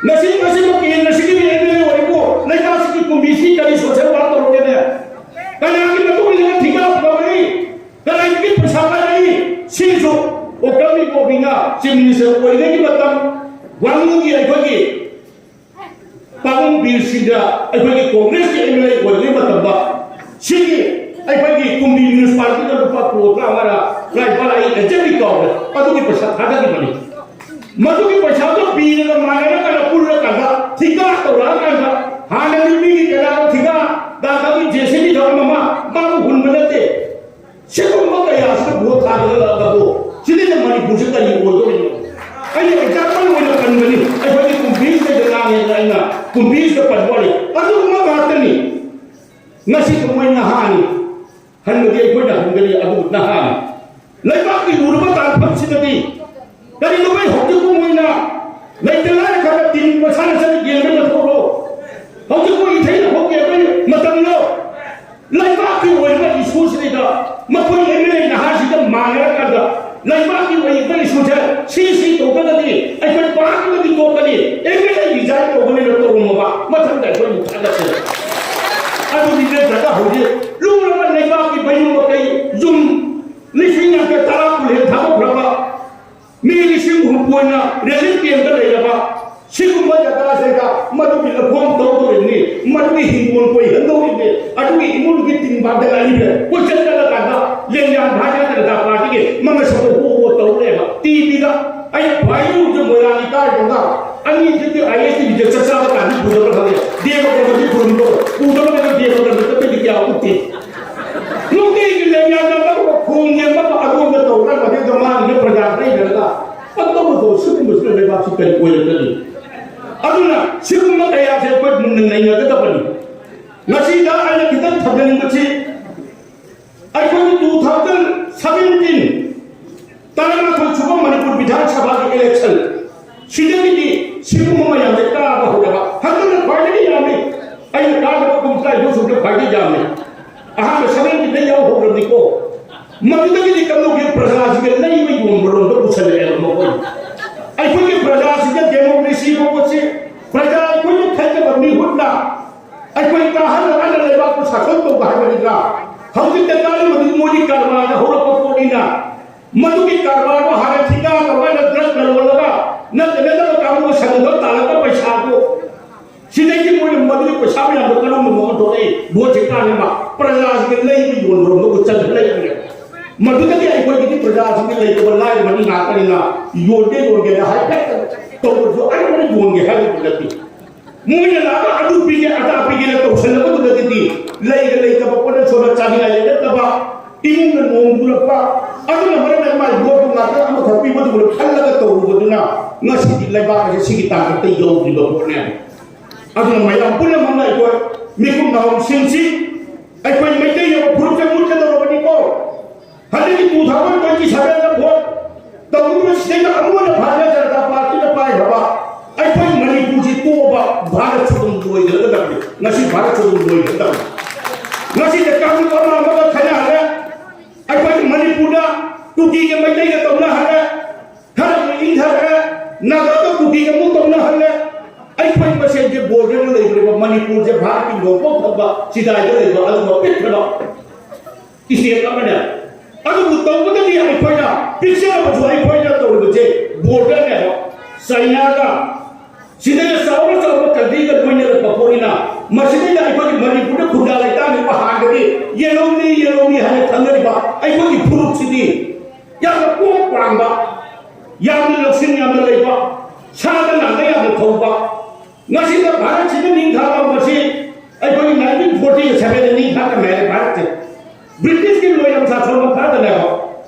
ꯉꯁꯤ ꯉꯁꯤꯃꯛ ꯀꯦꯟꯗ꯭ꯔꯁꯤꯒꯤ ꯑꯦꯝ ꯑꯦꯜ ꯑꯦ ꯑꯣꯏꯕꯨ ꯂꯩꯕꯥꯛꯁꯤꯒꯤ ꯀꯨꯝꯕꯤꯁꯤ ꯀꯔꯤ ꯁꯣꯁꯦꯜ ꯋꯥꯔꯛ ꯇꯧꯔꯒꯦꯅꯦ? ꯀꯅꯥꯒꯤ ꯃꯇꯨꯡ ꯏꯟꯅ ꯊꯤꯀꯥ ꯄꯨꯔꯛꯏ? ꯀꯗꯥꯏꯗꯒꯤ ꯄꯩꯁꯥ ꯄꯥꯏꯔꯛꯏ? ꯁꯤꯁꯨ ꯑꯣꯀ꯭ꯔꯝ ꯏꯕꯣꯕꯤꯅ ꯆꯤꯐ ꯃꯤꯅꯤꯁꯇꯔ ꯑꯣꯏꯔꯤꯉꯩꯒꯤ ꯃꯇꯝ, ꯋꯥꯡꯉꯨꯒꯤ ꯑꯩꯈꯣꯏꯒꯤ ꯄꯥꯕꯨꯡ ꯕꯤꯔ ꯁꯤꯡꯗ ꯑꯩꯈꯣꯏꯒꯤ ꯀꯣꯡꯒ꯭ꯔꯦꯁꯀꯤ ꯑꯦꯝ ꯑꯦꯜ ꯑꯦ ꯑꯣꯏꯔꯤꯉꯩ ꯃꯇꯝꯗ ꯁꯤꯒꯤ ꯑꯩꯈꯣꯏꯒꯤ ꯀꯨꯝꯕꯤ ꯃ꯭ꯌꯨꯅꯤꯁꯤꯄꯥꯂꯤꯇꯤꯗ ꯂꯨꯄꯥ ꯀ꯭ꯔꯣꯔ ꯇꯔꯥꯃꯉꯥꯔ ꯇꯔꯥꯅꯤꯄꯥꯜ, ꯑꯩ ꯑꯦꯛꯖꯦꯛꯂꯤ ꯀꯥꯎꯔꯦ, ꯑꯗꯨꯒꯤ ꯄꯩꯁꯥ ꯊꯥꯗꯈꯤꯕꯅꯤ꯫ ꯃꯗꯨꯒꯤ ꯄꯩꯁꯥꯗꯣ ꯄꯤꯔꯒ ꯃꯥꯟꯅꯔꯀꯥꯟꯗ ꯄꯨꯜꯂꯀꯥꯟꯗ ꯊꯤꯀꯥ ꯇꯧꯔꯛꯑꯀꯥꯟꯗ ꯍꯥꯟꯅ ꯅꯨꯄꯤꯒꯤ ꯀꯅꯥꯅꯣ ꯊꯤꯀꯥ, ꯗꯥ ꯀꯥꯕꯤ ꯖꯦ ꯁꯤ ꯕꯤ ꯊꯧꯔꯝ ꯑꯃ ꯃꯥꯕꯨ ꯍꯨꯟꯕ ꯅꯠꯇꯦ꯫ ꯁꯤꯒꯨꯝꯕ ꯀꯌꯥꯁꯤꯗ ꯚꯣꯠ ꯊꯥꯗꯅ ꯂꯥꯛꯂꯕꯣ? ꯁꯤꯗꯩꯗ ꯃꯅꯤꯄꯨꯔꯁꯦ ꯀꯔꯤ ꯑꯣꯏꯗꯣꯔꯤꯅꯣ? ꯑꯩꯅ ꯑꯦꯛꯖꯥꯝꯄꯜ ꯑꯣꯏꯅ ꯄꯟꯕꯅꯤ꯫ ꯀꯨꯝꯕꯤꯁꯤꯗ ꯄꯟꯕ ꯋꯥꯅꯤ꯫ ꯑꯗꯨꯒꯨꯝꯕ ꯉꯥꯛꯇꯅꯤ꯫ ꯉꯁꯤꯁꯨ ꯃꯣꯏ ꯅꯍꯥꯅꯤ꯫ ꯍꯟꯕꯗꯤ ꯑꯩꯈꯣꯏꯅ ꯍꯟꯒꯅꯤ, ꯑꯗꯨꯕꯨ ꯅꯍꯥꯅꯤ꯫ ꯂꯩꯕꯥꯛꯀꯤ ꯂꯨꯔꯕ ꯇꯥꯟꯐꯝꯁꯤꯗꯗꯤ ꯀꯔꯤꯒꯨꯝꯕ ꯍꯧꯖꯤꯛꯄꯨ ꯃꯣꯏꯅ ꯂꯩꯇ ꯂꯥꯏꯔ ꯈꯔ ꯇꯤꯟ ꯃꯁꯥꯅ ꯆꯠꯅ ꯌꯦꯡꯕ ꯃꯊꯧꯔꯣ? ꯍꯧꯖꯤꯛꯄꯨ ꯏꯊꯩꯅ ꯍꯧꯒꯦꯕꯒꯤ ꯃꯇꯝꯂꯣ? ꯂꯩꯕꯥꯛꯀꯤ ꯑꯣꯏꯕ ꯏꯁꯨꯁꯤꯗ ꯃꯈꯣꯏ ꯑꯦꯝ ꯑꯦꯜ ꯑꯦ ꯅꯍꯥꯁꯤꯗ ꯃꯥꯟꯅꯔꯀꯥꯟꯗ ꯂꯩꯕꯥꯛꯀꯤ ꯑꯣꯏꯕ ꯏꯁꯨꯁꯦ ꯁꯤ ꯁꯤ ꯇꯧꯗ꯭ꯔꯒꯗꯤ ꯑꯩꯈꯣꯏ ꯄꯥꯔꯇꯤꯗꯒꯤ ꯇꯣꯛꯀꯅꯤ, ꯑꯦꯝ ꯑꯦꯜ ꯑꯦ ꯔꯤꯖꯥꯏꯟ ꯇꯧꯕꯅꯤꯅ ꯇꯧꯔꯝꯃꯕ ꯃꯊꯪꯗ ꯑꯩꯈꯣꯏ ꯊꯥꯒꯠꯁꯦ꯫ ꯑꯗꯨꯒꯤ ꯅꯠꯇ꯭ꯔꯒ ꯍꯧꯖꯤꯛ ꯂꯨꯔꯕ ꯂꯩꯕꯥꯛꯀꯤ ꯃꯌꯨꯝ ꯃꯀꯩ ꯌꯨꯝ ꯂꯤꯁꯤꯡ ꯌꯥꯡꯈꯩ ꯇꯔꯥ ꯀꯨꯟ ꯍꯦꯟꯅ ꯊꯥꯗꯣꯛꯈ꯭ꯔꯕ ꯃꯤ ꯂꯤꯁꯤꯡ ꯍꯨꯝꯐꯨꯅ ꯔꯦꯂꯤꯡ ꯀꯦꯝꯗ ꯂꯩꯔꯕ ꯁꯤꯒꯨꯝꯕ ꯖꯒꯥꯁꯤꯗ ꯃꯗꯨꯒꯤ ꯂꯧꯐꯝ ꯇꯧꯗꯧꯔꯤꯕꯅꯤ, ꯃꯗꯨꯒꯤ ꯍꯤꯡꯒꯣꯜ ꯀꯣꯏꯍꯟꯗꯧꯔꯤꯕꯅꯤ, ꯑꯗꯨꯒꯤ ꯏꯃꯨꯡꯒꯤ ꯇꯤꯡꯕꯥꯗ ꯂꯥꯛꯏꯕ ꯀꯣꯏꯆꯠ ꯆꯠꯂꯀꯥꯟꯗ ꯂꯦꯡꯌꯥꯟ ꯚꯥꯏ ꯅꯠꯇ꯭ꯔꯒ ꯄꯥꯔꯇꯤꯒꯤ ꯃꯃꯁꯛꯇ ꯍꯣ ꯍꯣ ꯇꯧ ꯂꯩꯕ ꯇꯤꯚꯤꯗ ꯑꯩ ꯈ꯭ꯋꯥꯏꯗꯒꯤ ꯃꯣꯏꯔꯥꯡ ꯏꯀꯥꯏꯗꯧꯅ ꯑꯅꯤꯁꯤꯗꯤ ꯑꯥꯏ ꯑꯦꯁ ꯇꯤꯚꯤꯗ ꯆꯥꯛ ꯆꯥꯕ ꯀꯥꯟꯗ ꯄꯨꯗꯕ꯭ꯔꯥ ꯈꯪꯗꯦ, ꯗꯦꯕ ꯀꯔꯃꯗꯤ ꯄꯨꯔꯝꯗꯣ ꯄꯨꯗꯕ ꯀꯩꯅꯣ ꯗꯦꯕ ꯀꯔꯃꯗꯤ ꯀꯌꯥ ꯎꯠꯇꯦ꯫ ꯅꯨꯡꯇꯤꯒꯤ ꯂꯦꯡꯌꯥꯟꯗ ꯅꯪꯕꯨ ꯈꯣꯡ ꯌꯦꯡꯕ ꯑꯗꯣꯝꯗ ꯇꯧꯔꯒ ꯃꯗꯨꯗ ꯃꯥꯒꯤꯗ ꯄ꯭ꯔꯖꯥ ꯂꯩꯗꯅ ꯑꯇꯣꯞꯄꯗꯣ ꯁꯤꯒꯨꯝꯕꯁꯤꯅ ꯂꯩꯕꯥꯛꯁꯤ ꯀꯔꯤ ꯑꯣꯏꯔꯛꯀꯅꯤ? ꯑꯗꯨꯅ ꯁꯤꯒꯨꯝꯕ ꯀꯌꯥꯁꯦ ꯑꯩꯈꯣꯏ ꯃꯨꯟꯅ ꯅꯩꯅꯒꯗꯕꯅꯤ꯫ ꯉꯁꯤꯗ ꯑꯩꯅ ꯈꯤꯇꯪ ꯊꯝꯖꯅꯤꯡꯕꯁꯤ ꯑꯩꯈꯣꯏꯒꯤ two thousand seventeen ꯇꯔꯥꯃꯥꯊꯣꯏ ꯁꯨꯕ ꯃꯅꯤꯄꯨꯔ ꯕꯤꯙꯥꯟ ꯁꯚꯥꯒꯤ election ꯁꯤꯗꯒꯤꯗꯤ ꯁꯤꯒꯨꯝꯕ ꯃꯌꯥꯝꯁꯦ ꯀꯥꯕ ꯍꯧꯔꯦꯕ꯫ ꯍꯟꯗꯛꯅ ꯈ꯭ꯋꯥꯏꯗꯒꯤ ꯌꯥꯝꯃꯤ꯫ ꯑꯩꯅ ꯀꯥꯗꯕ ꯀꯨꯟꯊ꯭ꯔꯥ ꯁꯨꯕꯗ ꯈ꯭ꯋꯥꯏꯗꯒꯤ ꯌꯥꯝꯃꯤ꯫ ꯑꯍꯥꯟꯕ seventeen ꯗ ꯌꯥꯎꯍꯧꯔꯕꯅꯤꯀꯣ꯫ ꯃꯗꯨꯗꯒꯤꯗꯤ ꯀꯝꯗꯧꯒꯦ? ꯄ꯭ꯔꯖꯥꯁꯤꯡꯒ ꯂꯩꯕ ꯌꯣꯟꯕ ꯂꯣꯟꯗ ꯄꯨꯁꯜꯂꯛꯑꯦꯕ ꯃꯈꯣꯏꯅ꯫ ꯑꯩꯈꯣꯏꯒꯤ ꯄ꯭ꯔꯖꯥꯁꯤꯡꯗ democracy ꯐꯥꯎꯕꯁꯤ ꯄ꯭ꯔꯖꯥ ꯑꯩꯈꯣꯏꯅ ꯈꯟꯖꯕ ꯃꯤꯍꯨꯠꯅ ꯑꯩꯈꯣꯏ ꯀꯥꯍꯜꯂꯒ ꯂꯩꯕꯥꯛꯄꯨ ꯁꯥꯁꯟ ꯇꯧꯕ ꯍꯥꯏꯕꯅꯤꯗ꯫ ꯍꯧꯖꯤꯛꯇ ꯀꯥꯔꯤꯕꯗꯨ ꯃꯣꯏꯒꯤ ꯀꯔꯕꯥꯔꯗ ꯍꯧꯔꯛꯄ ꯄꯣꯠꯅꯤꯅ ꯃꯗꯨꯒꯤ ꯀꯔꯕꯥꯔꯗꯣ ꯍꯥꯟꯅ ꯊꯤꯀꯥ ꯇꯧꯔꯒ drug ꯂꯂꯣꯜꯂꯒ ꯅꯠꯇ꯭ꯔꯒ ꯅꯪ ꯀꯥꯡꯕꯨ ꯁꯟꯗꯣꯛ ꯇꯥꯜꯂꯛꯄ ꯄꯩꯁꯥꯗꯣ ꯁꯤꯗꯒꯤ ꯃꯣꯏꯅ ꯃꯗꯨꯒꯤ ꯄꯩꯁꯥ ꯃꯌꯥꯝꯗꯣ ꯀꯔꯝꯕ ꯃꯑꯣꯡ ꯊꯣꯛꯂꯛꯏ? ꯚꯣꯠꯁꯦ ꯀꯥꯟꯅꯕ ꯄ꯭ꯔꯖꯥꯁꯤꯡꯒꯤ ꯂꯩꯕ ꯌꯣꯟꯕꯔꯣꯝꯗ ꯆꯠꯈꯠꯂꯛꯏꯕꯅꯦ꯫ ꯃꯗꯨꯗꯒꯤ ꯑꯩꯈꯣꯏꯒꯤꯗꯤ ꯄ꯭ꯔꯖꯥꯁꯤꯡꯒꯤ ꯂꯩꯇꯕ ꯂꯥꯏꯔꯕꯅꯤ ꯉꯥꯛꯇꯅꯤꯅ ꯌꯣꯟꯒꯦ ꯌꯣꯟꯒꯦꯅ ꯍꯥꯏꯐꯦꯠ ꯇꯧꯕꯁꯨ ꯑꯩꯈꯣꯏꯅ ꯌꯣꯟꯒꯦ ꯍꯥꯏꯕꯗꯨ ꯅꯠꯇꯦ꯫ ꯃꯣꯏꯅ ꯂꯥꯛꯑꯒ ꯑꯗꯨ ꯄꯤꯒꯦ ꯑꯗꯥ ꯄꯤꯒꯦꯅ ꯇꯧꯁꯜꯂꯛꯄꯗꯨꯗꯒꯤꯗꯤ ꯂꯩꯒ ꯂꯩꯇꯕ ꯄꯣꯠꯅ ꯁꯣꯝꯗ ꯆꯥꯅꯤꯡꯉꯥꯏ ꯂꯩꯔꯛꯇꯕ, ꯏꯃꯨꯡꯗ ꯅꯣꯡ ꯆꯨꯔꯛꯄ, ꯑꯗꯨꯅ ꯃꯔꯝ ꯑꯣꯏꯔꯒ ꯃꯥꯒꯤ ꯚꯣꯠꯇꯨ ꯉꯥꯛꯇꯪ ꯑꯃꯈꯛ ꯄꯤꯕꯗꯨ ꯈꯜꯂꯒ ꯇꯧꯔꯨꯕꯗꯨꯅ ꯉꯁꯤꯗꯤ ꯂꯩꯕꯥꯛ ꯑꯁꯤ ꯁꯤꯒꯤ ꯇꯥꯡꯀꯛꯇ ꯌꯧꯗ꯭ꯔꯤꯕ ꯄꯣꯠꯅꯦ꯫ ꯑꯗꯨꯅ ꯃꯌꯥꯝ ꯄꯨꯝꯅꯃꯛꯅ ꯑꯩꯈꯣꯏ ꯃꯤꯀꯨꯞ ꯅꯥꯍꯨꯝꯁꯤꯡꯁꯤ ꯑꯩꯈꯣꯏ ꯃꯩꯇꯩ ꯍꯥꯏꯕ ꯐꯨꯔꯨꯞꯁꯦ ꯃꯨꯠꯀꯗꯧꯔꯕꯅꯤꯀꯣ꯫ ꯍꯟꯗꯛꯀꯤ two thousand twenty seven ꯗ vote ꯇꯧꯔꯤꯕꯁꯤꯗꯩꯗ ꯑꯃꯨꯛ ꯍꯟꯅ ꯚꯥꯔꯇꯤꯌ ꯖꯅꯇꯥ ꯄꯥꯔꯇꯤꯅ ꯄꯥꯏꯈ꯭ꯔꯕ ꯑꯩꯈꯣꯏ ꯃꯅꯤꯄꯨꯔꯁꯤ ꯇꯣꯛꯑꯕ ꯚꯥꯔꯠꯁꯨ ꯑꯗꯨꯝ ꯂꯣꯏꯒꯗꯕꯅꯤ꯫ ꯉꯁꯤ ꯚꯥꯔꯠꯁꯨ ꯑꯗꯨꯝ ꯂꯣꯏꯒꯗꯕꯅꯤ꯫ ꯉꯁꯤꯗ ꯀꯥꯡꯂꯨꯞ ꯑꯃ ꯑꯃꯒ ꯈꯠꯅꯍꯜꯂꯦ꯫ ꯑꯩꯈꯣꯏ ꯃꯅꯤꯄꯨꯔꯗ ꯀꯨꯀꯤꯒ ꯃꯩꯇꯩꯒ ꯇꯧꯅꯍꯜꯂꯦ꯫ ꯈꯔ ꯑꯃꯨꯛ ꯏꯪꯊꯔꯦ꯫ ꯅꯥꯒꯥꯒ ꯀꯨꯀꯤꯒ ꯑꯃꯨꯛ ꯇꯧꯅꯍꯜꯂꯦ꯫ ꯑꯩꯈꯣꯏ ꯃꯁꯦꯟꯁꯦ border ꯗ ꯂꯩꯈ꯭ꯔꯤꯕ ꯃꯅꯤꯄꯨꯔꯁꯦ ꯚꯥꯔꯠꯀꯤ ꯅꯣꯡꯄꯣꯛ ꯊꯪꯕ ꯆꯤꯗꯥꯏꯗ ꯂꯩꯕ ꯑꯗꯨꯒꯨꯝꯕ ꯄꯤꯛꯈ꯭ꯔꯕ state ꯑꯃꯅꯦ꯫ ꯑꯗꯨꯕꯨ ꯇꯧꯕꯗꯗꯤ ꯑꯩꯈꯣꯏꯅ ꯄꯤꯛꯆꯔꯕꯁꯨ ꯑꯩꯈꯣꯏꯅ ꯇꯧꯔꯤꯕꯁꯦ border ꯅꯦꯕ꯫ ꯆꯥꯏꯅꯥꯒ ꯁꯤꯗꯩꯗ ꯆꯥꯎꯔ ꯆꯥꯎꯔꯕ country ꯒ ꯂꯣꯏꯅꯔꯛꯄ ꯄꯣꯠꯅꯤꯅ ꯃꯁꯤꯗꯩꯗ ꯑꯩꯈꯣꯏꯒꯤ ꯃꯅꯤꯄꯨꯔꯗ ꯈꯨꯟꯗꯥ ꯂꯩꯇꯥꯡꯒꯤ ꯍꯥꯟꯅꯗꯤ ꯌꯦꯜꯍꯧꯃꯤ ꯌꯦꯜꯍꯧꯃꯤ ꯍꯥꯏꯅ ꯈꯪꯅꯔꯤꯕ ꯑꯩꯈꯣꯏꯒꯤ ꯐꯨꯔꯨꯞꯁꯤꯗꯤ ꯌꯥꯝꯅ ꯀꯣꯛ ꯋꯥꯡꯕ, ꯌꯥꯝꯅ ꯂꯧꯁꯤꯡ ꯌꯥꯝꯅ ꯂꯩꯕ, ꯁꯥꯗ ꯂꯥꯡꯗ ꯌꯥꯝꯅ ꯊꯧꯕ, ꯉꯁꯤꯗ ꯚꯥꯔꯠꯁꯤꯗ ꯅꯤꯡꯈꯥ ꯇꯝꯕꯁꯤ ꯑꯩꯈꯣꯏꯒꯤ nineteen forty seven ꯗ ꯅꯤꯡꯈꯥ ꯇꯝꯃꯦ ꯍꯥꯏꯔꯦ ꯚꯥꯔꯠꯁꯦ꯫ ꯕ꯭ꯔꯤꯇꯤꯁꯀꯤ ꯂꯣꯏꯔꯝ ꯁꯥꯁꯣꯟ ꯃꯈꯥꯗꯅꯦꯕ꯫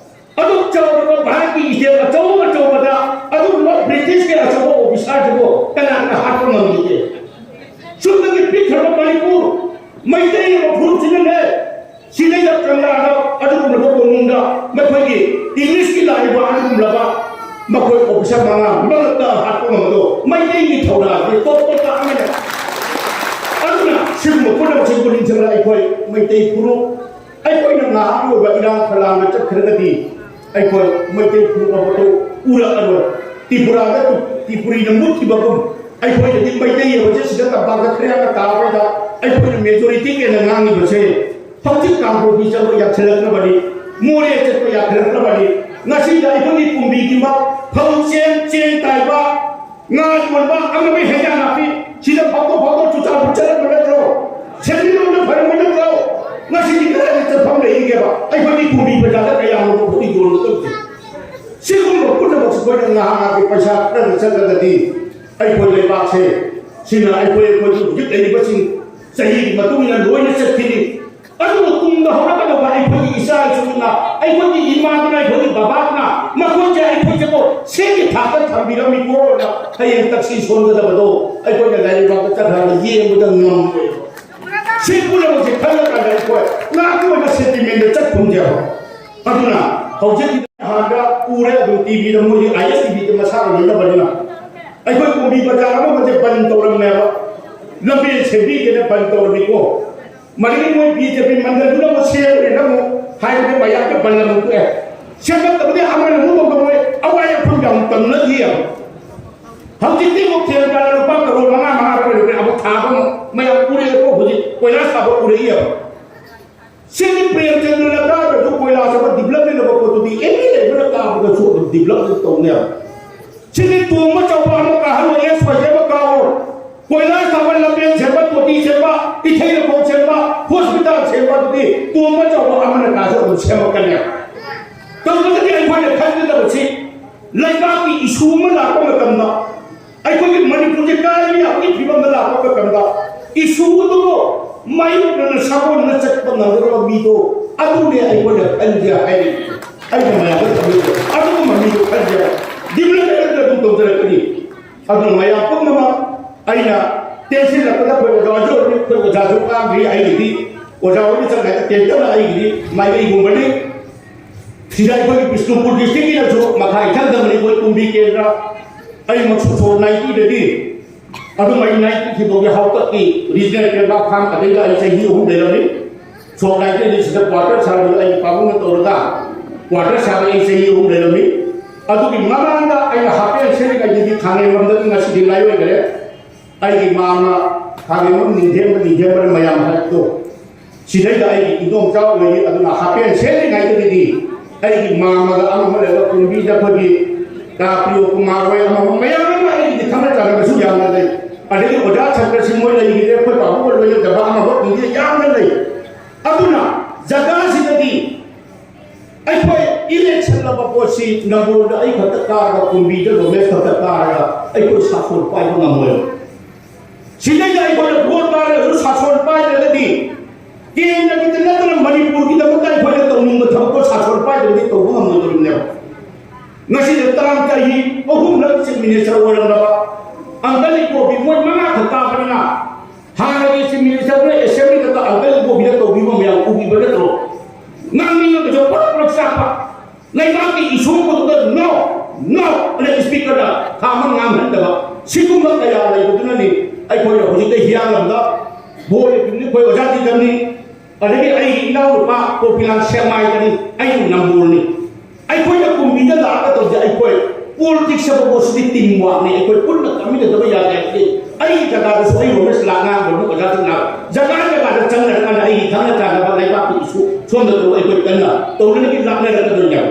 ꯑꯗꯨ ꯆꯥꯎꯔꯕ ꯚꯥꯔꯠꯀꯤ state ꯑꯆꯧ ꯑꯆꯧꯕꯗ ꯑꯗꯨꯒꯨꯝꯕ ꯕ꯭ꯔꯤꯇꯤꯁꯀꯤ ꯑꯆꯧꯕ officer ꯗꯨꯕꯨ ꯀꯅꯥꯅ ꯍꯥꯠꯄ ꯉꯝꯈꯤꯒꯦ? ꯁꯨꯞꯅꯒꯤ ꯄꯤꯛꯈ꯭ꯔꯕ ꯃꯅꯤꯄꯨꯔ, ꯃꯩꯇꯩ ꯑꯃ ꯐꯨꯔꯨꯞꯁꯤꯅꯅꯦ, ꯁꯤꯗꯩꯗ ꯀꯪꯂꯥꯗ ꯑꯗꯨꯒꯨꯝꯂꯕ ꯀꯣꯅꯨꯡꯗ ꯃꯈꯣꯏꯒꯤ English ꯀꯤ ꯂꯥꯛꯏꯕ ꯑꯗꯨꯒꯨꯝꯂꯕ ꯃꯈꯣꯏ officer ꯃꯉꯥ ꯃꯔꯛꯇ ꯍꯥꯠꯄ ꯉꯝꯕꯗꯣ ꯃꯩꯇꯩꯒꯤ ꯊꯧꯅꯥꯁꯦ top top ꯇꯥꯕꯅꯤꯅ꯫ ꯑꯗꯨꯅ ꯁꯤꯒꯨꯝꯕ ꯄꯨꯝꯅꯃꯛꯁꯤꯡꯕꯨ ꯅꯤꯡꯁꯤꯡꯂꯒ ꯑꯩꯈꯣꯏ ꯃꯩꯇꯩ ꯐꯨꯔꯨꯞ ꯑꯩꯈꯣꯏꯅ ꯉꯥꯏꯍꯥꯛꯀꯤ ꯑꯣꯏꯕ ꯏꯔꯥꯡ ꯐꯂꯥꯡꯗ ꯆꯠꯈ꯭ꯔꯒꯗꯤ ꯑꯩꯈꯣꯏ ꯃꯩꯇꯩ ꯐꯨꯔꯨꯞ ꯑꯃꯠꯇ ꯎꯔꯛꯑꯔꯣꯏ꯫ ꯇ꯭ꯔꯤꯄꯨꯔꯥꯗ ꯇ꯭ꯔꯤꯄꯨꯔꯤꯅ ꯃꯨꯠꯈꯤꯕꯒꯨꯝ ꯑꯩꯈꯣꯏꯅꯗꯤ ꯃꯩꯇꯩ ꯍꯥꯏꯕꯁꯦ ꯁꯤꯗ ꯇꯝꯄꯥꯛꯇ ꯈꯔ ꯌꯥꯝꯅ ꯇꯥꯕꯗ ꯑꯩꯈꯣꯏꯅ majority ꯑꯣꯏꯅ ꯉꯥꯡꯉꯤꯕꯁꯦ ꯍꯧꯖꯤꯛ ꯀꯥꯡꯄꯣꯛꯄꯤ ꯆꯠꯄ ꯌꯥꯁꯤꯜꯂꯛꯇ꯭ꯔꯕꯅꯤ, ꯃꯣꯔꯦ ꯆꯠꯄ ꯌꯥꯁꯤꯜꯂꯛꯇ꯭ꯔꯕꯅꯤ꯫ ꯉꯁꯤꯗ ꯑꯩꯈꯣꯏꯒꯤ ꯀꯨꯝꯕꯤꯒꯤ ꯐꯧ ꯆꯦꯡ ꯆꯦꯡ ꯇꯥꯏꯕ ꯉꯥ ꯌꯣꯟꯕ ꯑꯃꯗꯤ ꯍꯦꯟꯖꯥꯡ ꯅꯥꯄꯤ ꯁꯤꯗ ꯐꯥꯎꯗꯣꯛ ꯐꯥꯎꯗꯣꯛ ꯆꯨꯔꯆꯥꯟꯄꯨꯔ ꯆꯠꯂꯝꯕ ꯅꯠꯇ꯭ꯔꯣ? ꯁꯦꯟꯃꯤꯠꯂꯣꯟꯗ ꯐꯔꯝꯕ ꯅꯠꯇ꯭ꯔꯣ? ꯉꯁꯤꯗꯤ ꯀꯗꯥꯏꯗ ꯆꯠꯐꯝ ꯂꯩꯔꯤꯒꯦꯕ? ꯑꯩꯈꯣꯏꯗꯤ ꯀꯨꯝꯕꯤ ꯕꯖꯥꯔꯗ ꯀꯌꯥꯝ ꯌꯣꯟꯕ ꯄꯣꯠ ꯌꯣꯟꯒꯗꯕꯁꯦ? ꯁꯤꯒꯨꯝꯕ ꯄꯨꯝꯅꯃꯛꯁꯤ ꯑꯩꯈꯣꯏꯅ ꯉꯥꯏꯍꯥꯛ ꯉꯥꯏꯍꯥꯛꯀꯤ ꯄꯩꯁꯥ ꯈꯔꯗ ꯆꯠꯂꯒꯗꯤ ꯑꯩꯈꯣꯏ ꯂꯩꯕꯥꯛꯁꯦ ꯁꯤꯅ ꯑꯩꯈꯣꯏ ꯑꯩꯈꯣꯏꯒꯤ ꯍꯧꯖꯤꯛ ꯂꯩꯔꯤꯕꯁꯤꯡ ꯆꯍꯤꯒꯤ ꯃꯇꯨꯡ ꯏꯟꯅ ꯂꯣꯏꯅ ꯆꯠꯈꯤꯅꯤ꯫ ꯑꯗꯨꯒ ꯇꯨꯡꯗ ꯍꯧꯔꯛꯀꯗꯧꯕ ꯑꯩꯈꯣꯏꯒꯤ ꯏꯆꯥ ꯏꯁꯨꯅ, ꯑꯩꯈꯣꯏꯒꯤ ꯏꯃꯥꯗꯨꯅ, ꯑꯩꯈꯣꯏꯒꯤ ꯕꯕꯥꯗꯨꯅ ꯃꯈꯣꯏꯁꯦ ꯑꯩꯈꯣꯏꯁꯦꯕꯨ ꯁꯤꯒꯤ ꯊꯥꯛꯇ ꯊꯝꯕꯤꯔꯝꯃꯤꯀꯣꯅ ꯍꯌꯦꯡ ꯇꯛꯁꯤ ꯁꯣꯟꯒꯗꯕꯗꯣ ꯑꯩꯈꯣꯏꯅ ꯂꯥꯏꯔꯤꯛ ꯄꯥꯕ ꯆꯠꯈ꯭ꯔꯒ ꯌꯦꯡꯕꯗ ꯉꯝꯃꯣꯏꯕ꯫ ꯁꯤ ꯄꯨꯝꯅꯃꯛꯁꯦ ꯈꯜꯂꯀꯥꯟꯗ ꯑꯩꯈꯣꯏ ꯉꯥꯛꯀꯤ ꯑꯣꯏꯕ ꯁꯦꯟꯇꯤꯃꯦꯟꯗ ꯆꯠꯐꯝꯁꯦ꯫ ꯑꯗꯨꯅ ꯍꯧꯖꯤꯛ ꯍꯥꯟꯅ ꯎꯔꯦ ꯑꯗꯨꯝ ꯇꯤꯚꯤꯗ, ꯃꯣꯏꯗꯤ ꯑꯥꯏ ꯑꯦꯁ ꯇꯤꯚꯤꯗ ꯃꯁꯥꯅ ꯂꯣꯏꯅꯕꯅꯤꯅ꯫ ꯑꯩꯈꯣꯏ ꯀꯨꯝꯕꯤ ꯕꯖꯥꯔ ꯑꯃ ꯍꯧꯖꯤꯛ ꯕꯟ ꯇꯧꯔꯝꯃꯦꯕ, ꯂꯝꯕꯦꯟ ꯁꯦꯝꯕꯤꯒꯦꯅ ꯕꯟ ꯇꯧꯔꯝꯃꯤꯀꯣ꯫ ꯃꯗꯒꯤ ꯃꯣꯏ ꯕꯤ ꯖꯦ ꯄꯤ ꯃꯟꯗꯜꯗꯨꯅ ꯑꯃꯨꯛ ꯁꯦꯝꯕꯅꯤꯅ ꯑꯃꯨꯛ ꯍꯥꯏꯕꯗꯤ ꯃꯌꯥꯝꯒꯤ ꯕꯟ ꯑꯃꯨꯛ ꯊꯣꯛꯑꯦ꯫ ꯁꯦꯝꯒꯠꯇꯕꯗꯤ ꯑꯃꯅ ꯑꯃꯨꯛ ꯇꯧꯗꯧꯔꯦ, ꯑꯋꯥꯏ ꯑꯐꯝ ꯌꯥꯝ ꯇꯝꯅꯗꯦꯕ꯫ ꯍꯧꯖꯤꯛꯇꯤ ꯑꯃꯨꯛ ꯊꯦꯡ ꯀꯥꯟꯗ ꯂꯨꯄꯥ ꯀꯔꯣꯔ ꯃꯉꯥ ꯃꯉꯥ ꯈꯔ ꯂꯩꯕꯅꯦ, ꯑꯃꯨꯛ ꯊꯥꯕ ꯑꯃꯨꯛ ꯃꯌꯥꯝ ꯎꯔꯦꯀꯣ, ꯍꯧꯖꯤꯛ ꯀꯣꯏꯂꯥ ꯁꯥꯕ ꯎꯔꯛꯏꯑꯕ꯫ ꯁꯤꯗꯤ ꯄ꯭ꯔꯦꯝꯆꯟꯗ꯭ꯔꯅ ꯀꯥꯗ꯭ꯔꯁꯨ ꯀꯣꯏꯂꯥ ꯁꯥꯕ ꯗꯤꯕꯂꯞꯃꯦꯟ ꯑꯃ ꯄꯣꯠꯇꯨꯗꯤ ꯑꯦꯝ ꯑꯦꯜ ꯑꯃꯅ ꯀꯥꯕꯗꯁꯨ ꯑꯗꯨꯝ ꯗꯤꯕꯂꯞꯃꯦꯟ ꯇꯧꯅꯦꯕ꯫ ꯁꯤꯗꯤ ꯇꯣꯡꯕ ꯆꯥꯎꯕ ꯑꯃ ꯀꯥꯍꯜꯂꯣ, ꯑꯦꯁ ꯋꯥꯏ ꯑꯃ ꯀꯥꯑꯣ, ꯀꯣꯏꯂꯥ ꯁꯥꯕ, ꯂꯝꯕꯦꯟ ꯁꯦꯝꯕ, ꯇꯣꯇꯤ ꯁꯦꯝꯕ, ꯏꯊꯩ ꯂꯧꯈꯣꯡ ꯁꯦꯝꯕ, ꯍꯣꯁꯄꯤꯇꯥꯜ ꯁꯦꯝꯕ ꯑꯗꯨꯗꯤ ꯇꯣꯡꯕ ꯆꯥꯎꯕ ꯑꯃꯅ ꯀꯥꯁꯨ ꯑꯗꯨꯝ ꯁꯦꯝꯃꯛꯀꯅꯦꯕ꯫ ꯇꯧꯕꯗꯗꯤ ꯑꯩꯈꯣꯏꯅ ꯈꯟꯒꯗꯕꯁꯤ ꯂꯩꯕꯥꯛꯀꯤ ꯏꯁꯨ ꯑꯃ ꯂꯥꯛꯄ ꯃꯇꯝꯗ ꯑꯩꯈꯣꯏꯒꯤ ꯃꯅꯤꯄꯨꯔꯁꯦ ꯀꯥꯏꯕ ꯌꯥꯕꯒꯤ ꯐꯤꯕꯝꯗ ꯂꯥꯛꯄ ꯃꯇꯝꯗ ꯏꯁꯨꯗꯨꯕꯨ ꯃꯥꯌꯣꯛꯅꯅ ꯁꯥꯒꯣꯟꯅꯅ ꯆꯠꯄ ꯉꯝꯒꯗꯕ ꯃꯤꯗꯣ ꯑꯗꯨꯅꯦ ꯑꯩꯈꯣꯏꯅ ꯈꯟꯒꯦ ꯍꯥꯏꯔꯤꯕ꯫ ꯑꯩꯅ ꯃꯌꯥꯝꯗ ꯊꯝꯖꯒꯦ, ꯑꯗꯨꯒꯨꯝꯕ ꯃꯤꯗꯣ ꯈꯟꯒꯦ꯫ ꯗꯤꯕꯂꯞꯃꯦꯟꯗ ꯑꯗꯨꯝ ꯇꯧꯖꯔꯛꯀꯅꯤ꯫ ꯑꯗꯨꯅ ꯃꯌꯥꯝ ꯄꯨꯝꯅꯃꯛ ꯑꯩꯅ ꯇꯦꯟꯁꯤꯜꯂꯛꯄꯗ ꯑꯩꯈꯣꯏ ꯑꯣꯖꯥ ꯑꯣꯏꯔꯁꯨ ꯑꯩꯈꯣꯏ ꯑꯣꯖꯥꯁꯨ ꯉꯥꯡꯗ꯭ꯔꯤ꯫ ꯑꯩꯒꯤꯗꯤ ꯑꯣꯖꯥ ꯍꯣꯏꯅ ꯆꯠꯈ꯭ꯔꯒ ꯇꯦꯟꯇꯅ ꯑꯩꯒꯤꯗꯤ ꯃꯥꯏꯀꯩꯒꯨꯝꯕꯅꯤ꯫ ꯁꯤꯗ ꯑꯩꯈꯣꯏꯒꯤ ꯕꯤꯁꯅꯨꯄꯨꯔ ꯗꯤꯁꯇ꯭ꯔꯤꯛꯀꯤꯅꯁꯨ ꯃꯈꯥ ꯏꯊꯪ ꯊꯪꯅ ꯑꯩꯈꯣꯏ ꯀꯨꯝꯕꯤ ꯀꯦꯟꯗ꯭ꯔ, ꯑꯩꯃꯛꯁꯨ ꯁꯣꯛ ꯅꯥꯏꯟꯇꯤꯗꯒꯤ ꯑꯗꯨꯝ ꯑꯩ ꯅꯥꯏꯟꯇꯤ ꯐꯥꯎꯒꯤ ꯍꯥꯎꯇꯛꯀꯤ ꯔꯤꯖꯅꯦꯜ ꯀꯦꯟꯗ꯭ꯔ ꯐꯥꯝ ꯑꯗꯩꯗ ꯑꯩ ꯆꯍꯤ ꯑꯍꯨꯝ ꯂꯩꯔꯝꯃꯤ꯫ ꯁꯣꯛ ꯅꯥꯏꯟꯇꯤꯗꯒꯤ ꯁꯤꯗ ꯀ꯭ꯋꯥꯇꯔ ꯁꯥꯕꯗ ꯑꯩꯒꯤ ꯄꯥꯕꯨꯡꯅ ꯇꯧꯔꯒ ꯀ꯭ꯋꯥꯇꯔ ꯁꯥꯕ ꯑꯩ ꯆꯍꯤ ꯑꯍꯨꯝ ꯂꯩꯔꯝꯃꯤ꯫ ꯑꯗꯨꯒꯤ ꯃꯃꯥꯡꯗ ꯑꯩꯅ ꯍꯥꯞꯄꯦꯟ ꯁꯦꯠꯂꯤꯉꯩꯗꯗꯤ ꯈꯥꯡꯉꯦꯝꯕꯝꯗꯒꯤ ꯉꯁꯤꯗꯤ ꯂꯥꯏꯑꯣꯏꯈ꯭ꯔꯦ꯫ ꯑꯩꯒꯤ ꯃꯥꯝꯃ ꯈꯥꯡꯉꯦꯝꯕꯝ ꯅꯤꯡꯊꯦꯝꯕ, ꯅꯤꯡꯊꯦꯝꯕꯅ ꯃꯌꯥꯝ ꯍꯥꯏꯕꯗꯣ, ꯁꯤꯗꯩꯗ ꯑꯩꯒꯤ ꯏꯗꯣꯝꯆꯥ ꯑꯣꯏꯔꯤ꯫ ꯑꯗꯨꯅ ꯍꯥꯄꯦꯟ ꯁꯦꯠꯂꯤꯉꯩꯗꯒꯤꯗꯤ ꯑꯩꯒꯤ ꯃꯥꯝꯃꯒ ꯑꯃ ꯑꯃ ꯂꯩꯕ ꯀꯨꯝꯕꯤꯗ ꯑꯩꯈꯣꯏꯒꯤ ꯀꯥ ꯄ꯭ꯔꯤꯌꯣ ꯀꯨꯃꯥꯔ ꯍꯣꯏ ꯑꯃ ꯑꯃ ꯃꯌꯥꯝ ꯑꯃ ꯑꯩꯒꯤꯗꯤ ꯈꯪꯅ ꯆꯥꯟꯅꯕꯁꯨ ꯌꯥꯝꯅ ꯂꯩ꯫ ꯑꯗꯒꯤ ꯑꯣꯖꯥ ꯁꯪꯀꯔꯁꯤꯡ ꯃꯣꯏ ꯂꯩꯈꯤꯗꯦ, ꯑꯩꯈꯣꯏ ꯄꯥꯕꯨꯡ ꯍꯣꯏ ꯂꯣꯏꯅꯗꯕ ꯑꯃ ꯑꯃ ꯀꯨꯝꯕꯤ ꯌꯥꯝꯅ ꯂꯩ꯫ ꯑꯗꯨꯅ ꯖꯒꯥꯁꯤꯗꯗꯤ ꯑꯩꯈꯣꯏ ꯏꯂꯦꯛꯁꯟ ꯂꯧꯕ ꯄꯣꯠꯁꯤ ꯅꯝꯕꯣꯜꯗ ꯑꯩ ꯈꯛꯇ ꯀꯥꯔꯒ, ꯀꯨꯝꯕꯤꯗ ꯔꯣꯃꯦꯁ ꯈꯛꯇ ꯀꯥꯔꯒ ꯑꯩꯈꯣꯏ ꯁꯥꯁꯣꯟ ꯄꯥꯏꯕ ꯉꯝꯃꯣꯏ꯫ ꯁꯤꯗꯩꯗ ꯑꯩꯈꯣꯏꯅ ꯚꯣꯠ ꯀꯥꯔꯒꯁꯨ ꯁꯥꯁꯣꯟ ꯄꯥꯏꯗ꯭ꯔꯒꯗꯤ ꯀꯦꯟꯗ꯭ꯔꯒꯤ ꯃꯅꯤꯄꯨꯔꯒꯤꯗꯃꯛꯇ ꯑꯩꯈꯣꯏꯅ ꯇꯧꯅꯤꯡꯕ ꯊꯕꯛꯇꯣ ꯁꯥꯁꯣꯟ ꯄꯥꯏꯗ꯭ꯔꯗꯤ ꯇꯧꯕ ꯉꯝꯃꯣꯏꯗꯧꯔꯤꯕꯅꯦꯕ꯫ ꯉꯁꯤꯗ ꯇꯔꯥꯃꯥꯊꯣꯏ, ꯑꯍꯨꯝꯂꯛ Chief Minister ꯑꯣꯏꯔꯝꯂꯕ Uncle Ibobi ꯃꯣꯏ ꯃꯉꯥ ꯈꯛ ꯇꯥꯕꯅꯤꯅ, ꯍꯥꯟꯅꯒꯤ Chief Minister ꯗꯨꯅ Assembly ꯗ Uncle Ibobi ꯗ ꯇꯧꯕꯤꯕ ꯃꯌꯥꯝ ꯎꯕꯤꯕ ꯅꯠꯇ꯭ꯔꯣ? ꯉꯥꯡꯅꯤꯡꯉꯒꯁꯨ ꯄ꯭ꯔꯛ ꯄ꯭ꯔꯛ ꯆꯥꯛꯄ, ꯂꯩꯕꯥꯛꯀꯤ issue ꯈꯨꯗꯤꯡꯗ no, no ꯑꯅ Speaker ꯗ ꯊꯥ ꯑꯃ ꯉꯥꯡꯍꯟꯗꯕ, ꯁꯤꯒꯨꯝꯕ ꯀꯌꯥ ꯂꯩꯕꯗꯨꯅꯅꯤ ꯑꯩꯈꯣꯏꯅ ꯍꯧꯖꯤꯛꯇ ꯍꯤꯌꯥꯡꯂꯝꯗ ꯕꯣꯔ ꯂꯦꯞꯄꯤꯕꯅꯤ, ꯑꯩꯈꯣꯏ ꯑꯣꯖꯥ ꯇꯤꯇꯝꯅꯤ, ꯑꯗꯒꯤ ꯑꯩꯒꯤ ꯏꯅꯥꯎꯅꯨꯄꯥ ꯀꯣꯄꯤꯂꯥꯜ ꯁꯦꯛꯃꯥꯏꯗꯅꯤ, ꯑꯩꯅ ꯅꯝꯕꯣꯜꯅꯤ꯫ ꯑꯩꯈꯣꯏꯅ ꯀꯨꯝꯕꯤꯗ ꯂꯥꯛꯑꯒ ꯇꯧꯁꯦ, ꯑꯩꯈꯣꯏ politics ꯍꯥꯏꯕ ꯄꯣꯠꯁꯤꯗꯤ team work ꯅꯤ, ꯑꯩꯈꯣꯏ ꯄꯨꯟꯅ ꯀꯥꯃꯤꯟꯅꯗꯕ ꯌꯥꯗꯦ ꯍꯥꯏꯕꯗꯤ ꯑꯩꯒꯤ ꯖꯒꯥꯗꯁꯨ ꯑꯩ ꯔꯣꯃꯦꯁ ꯂꯥꯛ ꯉꯥꯡꯕ ꯑꯣꯖꯥꯁꯤꯡ ꯂꯥꯛ ꯖꯒꯥ ꯖꯒꯥꯗ ꯆꯪꯅꯔꯀꯥꯟꯗ ꯑꯩꯒꯤ ꯈꯪꯅ ꯆꯥꯟꯅꯕ ꯂꯩꯕꯥꯛꯀꯤ issue ꯁꯣꯝꯗ ꯇꯧꯕ ꯑꯩꯈꯣꯏ ꯀꯟꯅ ꯇꯧꯅꯅꯕꯒꯤ ꯂꯥꯛꯅꯔꯛꯀꯗꯣꯏꯅꯦꯕ꯫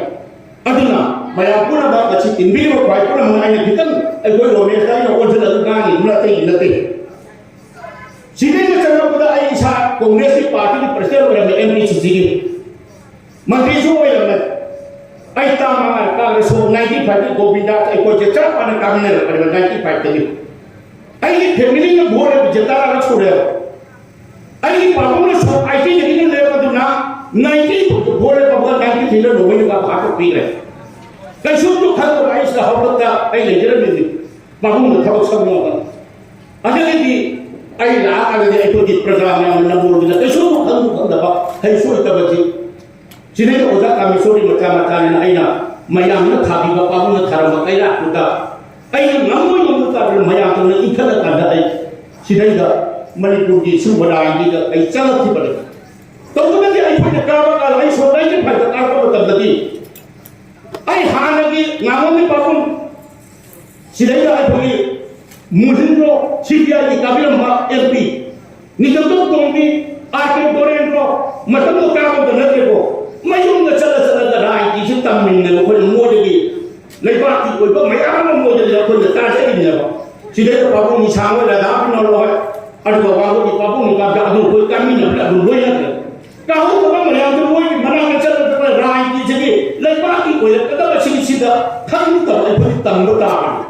ꯑꯗꯨꯅ ꯃꯌꯥꯝ ꯄꯨꯝꯅꯃꯛ ꯉꯁꯤ ꯇꯤꯟꯕꯤꯔꯤꯕ ꯈ꯭ꯋꯥꯏ ꯄꯨꯝꯅꯃꯛ ꯑꯩꯅ ꯈꯤꯇꯪ ꯑꯩꯈꯣꯏ ꯔꯣꯃꯦꯁꯇ ꯑꯩꯅ ꯑꯣꯟꯁꯤꯜꯂꯒ ꯉꯥꯡꯉꯤꯗꯨꯅ ꯑꯇꯩꯒꯤ ꯅꯠꯇꯦ꯫ ꯁꯤꯗꯩꯗ ꯆꯪꯂꯛꯄꯗ ꯑꯩ ꯏꯁꯥ ꯀꯣꯡꯒ꯭ꯔꯦꯁꯀꯤ party ꯒꯤ president ꯑꯣꯏꯔꯝꯃꯦ, MPCC ꯒꯤ ꯃꯟꯇ꯭ꯔꯤꯁꯨ ꯑꯣꯏꯔꯝꯃꯦ꯫ ꯑꯩ ꯇꯥ ꯃꯉꯥ ꯀꯥꯔꯒ ꯁꯣꯛ ninety five ꯀꯤ ꯒꯣꯕꯤꯟꯗ ꯑꯩꯈꯣꯏꯁꯦ ꯆꯞ ꯃꯥꯟꯅ ꯀꯥꯃꯤꯟꯅꯔꯛꯄꯅꯦꯕ ninety five ꯇꯒꯤ꯫ ꯑꯩꯒꯤ family ꯅ ꯚꯣꯠ ꯂꯦꯞꯄꯁꯦ ꯇꯔꯥꯔꯛ ꯁꯨꯔꯦꯕ꯫ ꯑꯩꯒꯤ ꯄꯥꯕꯨꯡꯅ ꯁꯣꯛ eighty ꯗꯒꯤꯅ ꯂꯦꯞꯄꯗꯨꯅ ninety ꯐꯥꯎꯗ ꯚꯣꯠ ꯂꯦꯞꯄ ꯅꯥꯏꯟꯇꯤ ꯊ꯭ꯔꯤꯗ ꯅꯣꯡꯃꯩꯅ ꯀꯥꯞꯄ ꯍꯥꯠꯇꯣꯛꯄꯤꯈ꯭ꯔꯦ꯫ ꯀꯩꯁꯨꯝꯁꯨ ꯈꯟꯗꯕ ꯑꯩ ꯁꯤꯗ ꯍꯧꯔꯛꯇ ꯑꯩ ꯂꯩꯖꯔꯝꯃꯤꯅꯤ꯫ ꯄꯥꯕꯨꯡꯅ ꯊꯕꯛ ꯁꯪꯉꯣꯗꯅ꯫ ꯑꯗꯒꯤꯗꯤ ꯑꯩ ꯂꯥꯛꯑꯀꯥꯟꯗꯗꯤ ꯑꯩꯈꯣꯏꯒꯤ ꯄ꯭ꯔꯖꯥ ꯃꯌꯥꯝꯅ ꯅꯝꯕꯣꯜꯒꯤꯗ ꯀꯩꯁꯨ ꯈꯪꯁꯨ ꯈꯪꯗꯕ ꯍꯩꯁꯨ ꯍꯩꯇꯕꯁꯤ ꯁꯤꯗꯩꯗ ꯑꯣꯖꯥ ꯀꯥꯃꯦꯁꯣꯔꯒꯤ ꯃꯆꯥ ꯃꯆꯥꯅꯤꯅ ꯑꯩꯅ ꯃꯌꯥꯝꯅ ꯊꯥꯕꯤꯕ ꯄꯥꯕꯨꯡꯅ ꯊꯥꯔꯝꯕ ꯀꯩꯔꯥꯛꯇꯨꯗ ꯑꯩꯅ ꯉꯝꯃꯣꯏ ꯉꯝꯃꯣꯏ ꯇꯥꯗꯅ ꯃꯌꯥꯝꯗꯧꯅ ꯏꯟꯈꯠꯂꯀꯥꯟꯗ ꯑꯩ ꯁꯤꯗꯩꯗ ꯃꯅꯤꯄꯨꯔꯒꯤ ꯁꯤꯒꯨꯝꯕ ꯂꯥꯏꯟꯁꯤꯗ ꯑꯩ ꯆꯪꯂꯛꯈꯤꯕꯅꯤ꯫ ꯇꯧꯕꯅꯗꯤ ꯑꯩꯈꯣꯏꯅ ꯀꯥꯕ ꯀꯥꯟꯗ ꯑꯩ ꯁꯣꯔꯠ ꯂꯥꯏꯟꯒꯤ ꯐꯥꯏꯗ ꯀꯥꯔꯛꯄ ꯃꯇꯝꯗꯗꯤ ꯑꯩ ꯍꯥꯟꯅꯒꯤ ꯉꯥꯉꯣꯝꯒꯤ ꯄꯥꯕꯨꯡ ꯁꯤꯗꯩꯗ ꯑꯩꯈꯣꯏꯒꯤ ꯃꯨꯍꯤꯟꯗ꯭ꯔꯣ CPI ꯒꯤ ꯀꯥꯕꯤꯔꯝꯕ MP ꯅꯤꯡꯊꯧꯖꯝ ꯇꯣꯝꯕꯤ, ꯑꯥꯔ ꯀꯦ ꯗꯣꯔꯦꯟꯗ꯭ꯔꯣ ꯃꯇꯝꯗꯣ ꯀꯥꯕꯗ ꯅꯠꯇꯦꯀꯣ꯫ ꯃꯌꯨꯝꯗ ꯆꯠꯂ ꯆꯠꯂꯒ ꯔꯥꯏꯇꯤꯁꯦ ꯇꯝꯃꯤꯟꯅꯕ ꯑꯩꯈꯣꯏꯅ ꯃꯣꯏꯗꯒꯤ ꯂꯩꯕꯥꯛꯀꯤ ꯑꯣꯏꯕ ꯃꯌꯥꯝ ꯑꯃ ꯃꯣꯏꯗꯒꯤ ꯑꯩꯈꯣꯏꯅ ꯇꯥꯖꯔꯤꯅꯦꯕ꯫ ꯁꯤꯗꯩꯗ ꯄꯥꯕꯨꯡ ꯏꯁꯥꯡ ꯍꯣꯏ, ꯔꯥꯙꯥ ꯕꯤꯅꯣꯗ ꯍꯣꯏ, ꯑꯗꯨꯒ ꯋꯥꯡꯒꯣꯏꯒꯤ ꯄꯥꯕꯨꯡ ꯅꯤꯄꯥꯗ ꯑꯗꯨ ꯑꯩꯈꯣꯏ ꯀꯥꯃꯤꯟꯅꯕꯗ ꯑꯗꯨꯝ ꯂꯣꯏꯅꯈ꯭ꯔꯦ꯫ ꯀꯥꯍꯧꯗꯕ ꯃꯌꯥꯝꯗꯨ ꯃꯣꯏꯒꯤ ꯃꯅꯥꯛꯇ ꯆꯠꯂꯒ ꯔꯥꯏꯒꯤꯁꯤꯒꯤ ꯂꯩꯕꯥꯛꯀꯤ ꯑꯣꯏꯔꯛꯀꯗꯕꯁꯤꯡꯁꯤꯗ ꯈꯪꯗꯕ ꯑꯩꯈꯣꯏ ꯇꯝꯕ ꯇꯥꯕꯅꯤ꯫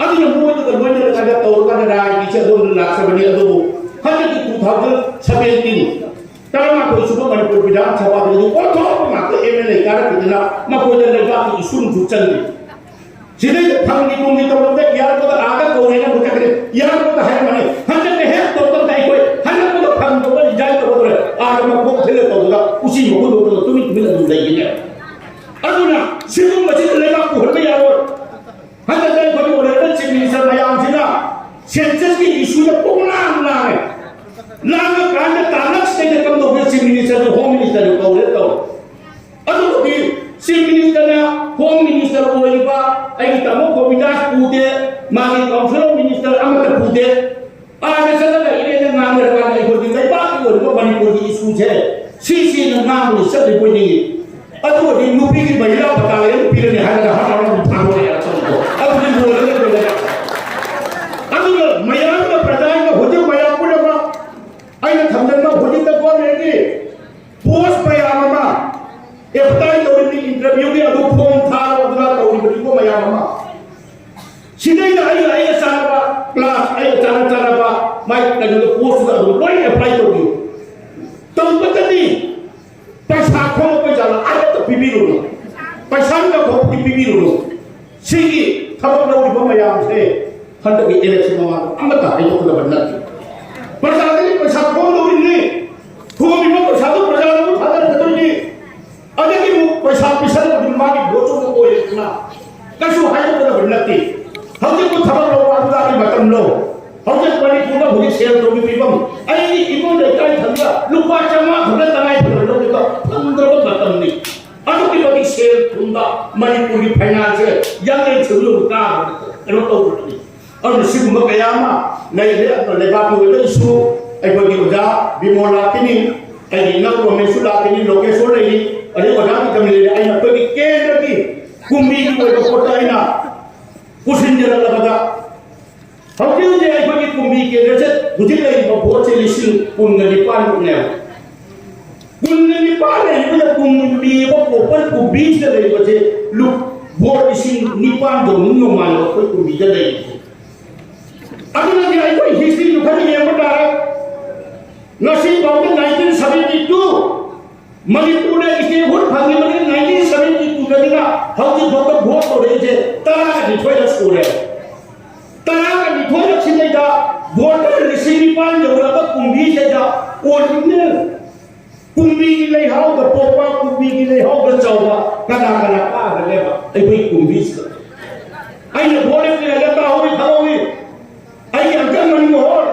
ꯑꯗꯨꯅ ꯃꯣꯏꯗꯨꯒ ꯂꯣꯏꯅꯔꯀꯥꯟꯗ ꯇꯧꯔꯀꯥꯟꯗ ꯔꯥꯏꯒꯤꯁꯤ ꯑꯗꯣꯝꯗ ꯂꯥꯛꯆꯕꯅꯤ꯫ ꯑꯗꯨꯕꯨ ꯍꯟꯗꯛꯀꯤ two thousand seventeen ꯇꯔꯥꯃꯥꯊꯣꯏ ꯁꯨꯕ ꯃꯅꯤꯄꯨꯔ ꯕꯤꯙꯥꯟ ꯁꯚꯥꯗꯗꯤ ꯑꯣꯟꯊꯣꯛꯄ ꯉꯥꯛꯇ ꯑꯦꯝ ꯑꯦꯜ ꯑꯦ ꯀꯥꯔꯛꯈꯤꯗꯅ ꯃꯈꯣꯏꯗ ꯂꯩꯕꯥꯛꯀꯤ ꯏꯁꯨ ꯅꯨꯡꯁꯨ ꯆꯪꯗꯦ꯫ ꯁꯤꯗꯩꯗ ꯐꯪꯒꯤ ꯇꯨꯡꯒꯤ ꯇꯧꯔꯝꯗ ꯏꯌꯥꯔꯄꯣꯔꯠꯇ ꯑꯥꯗ ꯀꯧꯔꯦꯅ ꯑꯃꯨꯛ ꯆꯠꯈ꯭ꯔꯦ꯫ ꯏꯌꯥꯔꯄꯣꯔꯠꯇ ꯍꯥꯏꯔꯝꯃꯅꯤ, ꯍꯟꯗꯛꯇ ꯍꯦꯛ ꯇꯧꯔꯝꯗ ꯑꯩꯈꯣꯏ ꯍꯟꯗꯛꯄꯗ ꯐꯪꯗꯕ ꯔꯤꯖꯥꯏꯟ ꯇꯧꯒꯗꯧꯔꯦ꯫ ꯑꯥꯗ ꯃꯈꯣꯡ ꯊꯤꯜꯂ ꯇꯧꯕꯗ ꯎꯆꯤ ꯃꯈꯨꯟ ꯅꯣꯛꯇꯅ ꯇꯨꯃꯤꯟ ꯇꯨꯃꯤꯟ ꯑꯗꯨꯝ ꯂꯩꯈꯤꯅꯦ꯫ ꯑꯗꯨꯅ ꯁꯤꯒꯨꯝꯕꯁꯤꯗ ꯂꯩꯕꯥꯛ ꯄꯨꯍꯟꯕ ꯌꯥꯔꯣꯏ꯫ ꯍꯟꯗꯛꯇ ꯑꯩꯈꯣꯏꯒꯤ ꯑꯣꯅꯔꯦꯕꯜ ꯆꯤꯐ ꯃꯤꯅꯤꯁꯇꯔ ꯃꯌꯥꯝꯁꯤꯅ ꯁꯦꯟꯁꯁꯀꯤ ꯏꯁꯨꯗ ꯄꯨꯡꯂꯥꯡ ꯂꯥꯡꯉꯦ꯫ ꯂꯥꯡꯉꯀꯥꯟꯗ ꯇꯥꯟꯅꯁꯤꯗꯩꯗ ꯀꯝꯗꯧꯒꯦ? ꯆꯤꯐ ꯃꯤꯅꯤꯁꯇꯔꯗꯨ ꯍꯣꯝ ꯃꯤꯅꯤꯁꯇꯔꯗꯨ ꯀꯧꯔꯦ ꯇꯧꯔꯦ꯫ ꯑꯗꯨꯕꯨꯗꯤ ꯆꯤꯐ ꯃꯤꯅꯤꯁꯇꯔꯅ ꯍꯣꯝ ꯃꯤꯅꯤꯁꯇꯔ ꯑꯣꯏꯔꯤꯕ ꯑꯩꯒꯤ ꯇꯥꯃꯣ ꯒꯣꯕꯤꯟꯗꯥꯁ ꯄꯨꯗꯦ, ꯃꯥꯒꯤ ꯀꯥꯎꯟꯁꯤꯜ ꯑꯣꯐ ꯃꯤꯅꯤꯁꯇꯔ ꯑꯃꯠꯇ ꯄꯨꯗꯦ꯫ ꯑꯥꯗ ꯆꯠꯂꯒ ꯏꯔꯦꯟꯅ ꯉꯥꯡꯅꯔꯀꯥꯟꯗ ꯑꯩꯈꯣꯏꯒꯤ ꯂꯩꯕꯥꯛꯀꯤ ꯑꯣꯏꯔꯤꯕ ꯃꯅꯤꯄꯨꯔꯒꯤ ꯏꯁꯨꯁꯦ ꯁꯤꯁꯤꯅ ꯉꯥꯡꯕꯗ ꯆꯠꯂꯤꯕꯣꯏ ꯅꯤꯡꯉꯤ꯫ ꯑꯗꯨ ꯑꯣꯏꯔꯗꯤ ꯅꯨꯄꯤꯒꯤ ꯃꯍꯤꯂꯥ ꯄꯇꯥ ꯑꯃ ꯄꯤꯔꯅꯤ ꯍꯥꯏꯔꯒ ꯍꯔꯥꯎ ꯍꯔꯥꯎꯅ ꯊꯥꯗꯣꯔꯛꯑꯦ ꯑꯆꯧꯕꯗꯣ꯫ ꯑꯗꯨꯗꯤ ꯂꯣꯏꯔꯒ ꯂꯣꯏꯔꯦ꯫ ꯑꯗꯨꯒ ꯃꯌꯥꯝꯅ ꯄ꯭ꯔꯖꯥꯅ ꯍꯧꯖꯤꯛ ꯃꯌꯥꯝ ꯄꯨꯝꯅꯃꯛ ꯑꯩꯅ ꯊꯝꯖꯟꯕ ꯍꯧꯖꯤꯛꯇ ꯒꯣꯔꯃꯦꯟꯒꯤ ꯄꯣꯁ ꯃꯌꯥꯝ ꯑꯃ ꯑꯦꯄ꯭ꯂꯥꯏ ꯇꯧꯔꯤꯕ ꯏꯟꯇꯔꯚ꯭ꯌꯨꯒꯤ ꯑꯗꯨ ꯐꯣꯝ ꯊꯥꯔꯣ ꯑꯗꯨꯅ ꯇꯧꯔꯤꯕꯅꯤꯀꯣ ꯃꯌꯥꯝ ꯑꯃ꯫ ꯁꯤꯗꯩꯗ ꯑꯩꯒ ꯑꯩꯒ ꯆꯥꯟꯅꯕ ꯀ꯭ꯂꯥꯁ ꯑꯩꯒ ꯆꯥꯟꯅ ꯆꯥꯟꯅꯕ ꯃꯥꯏ ꯀꯩꯅꯣꯗ ꯄꯣꯁꯇꯨꯗ ꯑꯗꯨꯝ ꯂꯣꯏ ꯑꯦꯄ꯭ꯂꯥꯏ ꯇꯧꯕꯤꯌꯨ꯫ ꯇꯧꯕꯇꯗꯤ ꯄꯩꯁꯥ ꯈꯣꯝꯃꯛꯄꯩ ꯆꯥꯡ ꯑꯃꯠꯇ ꯄꯤꯕꯤꯔꯨꯅꯨ꯫ ꯄꯩꯁꯥ ꯈꯣꯝꯃꯛꯄꯗꯤ ꯄꯤꯕꯤꯔꯨꯅꯨ꯫ ꯁꯤꯒꯤ ꯊꯕꯛ ꯂꯧꯔꯤꯕ ꯃꯌꯥꯝꯁꯦ ꯍꯟꯗꯛꯀꯤ ꯏꯂꯦꯛꯁꯟ ꯃꯃꯥꯡꯗ ꯑꯃꯠꯇ ꯍꯥꯏꯗꯣꯛꯀꯗꯕ ꯅꯠꯇꯦ꯫ ꯄ꯭ꯔꯖꯥꯗꯒꯤ ꯄꯩꯁꯥ ꯈꯣꯝꯗꯧꯔꯤꯕꯅꯤ꯫ ꯈꯣꯝꯃꯤꯕ ꯄꯩꯁꯥꯗꯨ ꯄ꯭ꯔꯖꯥꯗꯕꯨ ꯊꯥꯗꯔꯛꯀꯗꯣꯏꯅꯤ꯫ ꯑꯗꯒꯤ ꯑꯃꯨꯛ ꯄꯩꯁꯥ ꯄꯤꯁꯜꯂꯕꯗꯤ ꯃꯥꯒꯤ ꯚꯣꯠꯁꯨ ꯑꯃꯨꯛ ꯑꯣꯏꯔꯦꯗꯅ ꯀꯩꯁꯨ ꯍꯥꯏꯗꯣꯛꯀꯗꯕ ꯅꯠꯇꯦ꯫ ꯍꯧꯖꯤꯛꯄꯨ ꯊꯕꯛ ꯂꯧꯕ ꯑꯗꯨꯗꯥꯒꯤ ꯃꯇꯝꯂꯣ? ꯍꯧꯖꯤꯛ ꯃꯅꯤꯄꯨꯔꯗ ꯍꯧꯖꯤꯛ ꯁꯦꯜ ꯊꯨꯝꯒꯤ ꯐꯤꯕꯝ, ꯑꯩꯒꯤ ꯏꯃꯨꯡꯗ ꯏꯀꯥꯏ ꯊꯝꯕ ꯂꯨꯄꯥ ꯆꯥꯝꯃꯉꯥ ꯈꯛꯇ ꯇꯉꯥꯏ ꯐꯗꯅ ꯂꯧꯕ ꯐꯪꯗ꯭ꯔꯕ ꯃꯇꯝꯅꯤ꯫ ꯑꯗꯨꯛꯀꯤ ꯃꯇꯤꯛ ꯁꯦꯜ ꯊꯨꯝꯗ ꯃꯅꯤꯄꯨꯔꯒꯤ ꯐꯥꯏꯅꯥꯟꯁꯁꯦ ꯌꯥꯡꯂꯦꯟ ꯁꯤꯜꯂꯨ ꯀꯥ ꯀꯩꯅꯣ ꯇꯧꯕꯅꯤ꯫ ꯑꯗꯨꯅ ꯁꯤꯒꯨꯝꯕ ꯀꯌꯥ ꯑꯃ ꯂꯩꯔꯦ꯫ ꯑꯗꯨꯅ ꯂꯩꯕꯥꯛꯀꯤ ꯑꯣꯏꯕ ꯏꯁꯨ ꯑꯩꯈꯣꯏꯒꯤ ꯑꯣꯖꯥ ꯕꯤꯃꯣꯜ ꯂꯥꯛꯈꯤꯅꯤ, ꯑꯩꯒꯤ ꯏꯅꯥꯎ ꯔꯣꯃꯦꯁꯁꯨ ꯂꯥꯛꯈꯤꯅꯤ, ꯂꯣꯀꯦꯁꯣꯔ ꯂꯩꯔꯤ, ꯑꯗꯩ ꯑꯣꯖꯥ ꯀꯤꯇꯝ ꯂꯩꯔꯤ꯫ ꯑꯩꯅ ꯑꯩꯈꯣꯏꯒꯤ ꯀꯦꯟꯗ꯭ꯔꯒꯤ ꯀꯨꯝꯕꯤꯒꯤ ꯑꯣꯏꯕ ꯄꯣꯠꯇ ꯑꯩꯅ ꯄꯨꯁꯤꯟꯖꯔꯛꯂꯕꯗ ꯍꯧꯖꯤꯛ ꯍꯧꯖꯤꯛ ꯑꯩꯈꯣꯏꯒꯤ ꯀꯨꯝꯕꯤ ꯀꯦꯟꯗ꯭ꯔꯁꯦ ꯍꯧꯖꯤꯛ ꯂꯩꯔꯤꯕ ꯚꯣꯠꯁꯦ ꯂꯤꯁꯤꯡ ꯀꯨꯟꯒ ꯅꯤꯄꯥꯟꯃꯨꯛꯅꯦꯕ꯫ ꯀꯨꯟꯒ ꯅꯤꯄꯥꯟ ꯂꯩꯔꯤꯕꯗ ꯀꯨꯝꯕꯤꯕ ꯄꯣꯄꯜ ꯀꯨꯝꯕꯤꯁꯤꯗ ꯂꯩꯔꯤꯕꯁꯦ ꯂꯨꯞ ꯚꯣꯠ ꯂꯤꯁꯤꯡ ꯅꯤꯄꯥꯟ ꯌꯧꯅꯤꯡ ꯌꯧꯃꯥꯟꯅꯕ ꯑꯩꯈꯣꯏ ꯀꯨꯝꯕꯤꯗ ꯂꯩꯔꯤꯁꯦ꯫ ꯑꯗꯨꯅꯗꯤ ꯑꯩꯈꯣꯏ ꯍꯤꯁꯇ꯭ꯔꯤꯗꯨ ꯈꯔ ꯌꯦꯡꯕ ꯇꯥꯔꯦ꯫ ꯉꯁꯤ ꯐꯥꯎꯗ ꯅꯥꯏꯟꯇꯤꯟ ꯁꯚꯦꯟꯇꯤ ꯃꯅꯤꯄꯨꯔꯗ statehood ꯐꯪꯈꯤꯕꯅꯤ nineteen seventy two ꯗꯒꯤꯅ ꯍꯧꯖꯤꯛ ꯐꯥꯎꯕ vote ꯇꯧꯔꯛꯏꯁꯦ ꯇꯔꯥꯒ ꯅꯤꯊꯣꯏꯔꯛ ꯁꯨꯔꯦ꯫ ꯇꯔꯥꯒ ꯅꯤꯊꯣꯏꯔꯛꯁꯤꯗꯩꯗ voter ꯂꯤꯁꯤꯡ ꯅꯤꯄꯥꯟ ꯌꯧꯔꯛꯑꯕ ꯀꯨꯝꯕꯤꯁꯤꯗ original ꯀꯨꯝꯕꯤꯒꯤ ꯂꯩꯍꯥꯎꯗ ꯄꯣꯛꯄ, ꯀꯨꯝꯕꯤꯒꯤ ꯂꯩꯍꯥꯎꯗ ꯆꯥꯎꯕ ꯀꯅꯥ ꯀꯅꯥ ꯀꯥꯒꯗꯒꯦꯕ ꯑꯩꯈꯣꯏ ꯀꯨꯝꯕꯤꯁꯤꯗ? ꯑꯩꯅ vote ꯂꯦꯞꯇ꯭ꯔꯤꯉꯩꯗ ꯇꯥꯍꯧꯏ, ꯈꯪꯍꯧꯏ꯫ ꯑꯩꯒꯤ uncle ꯃꯅꯤꯃꯣꯍꯟ,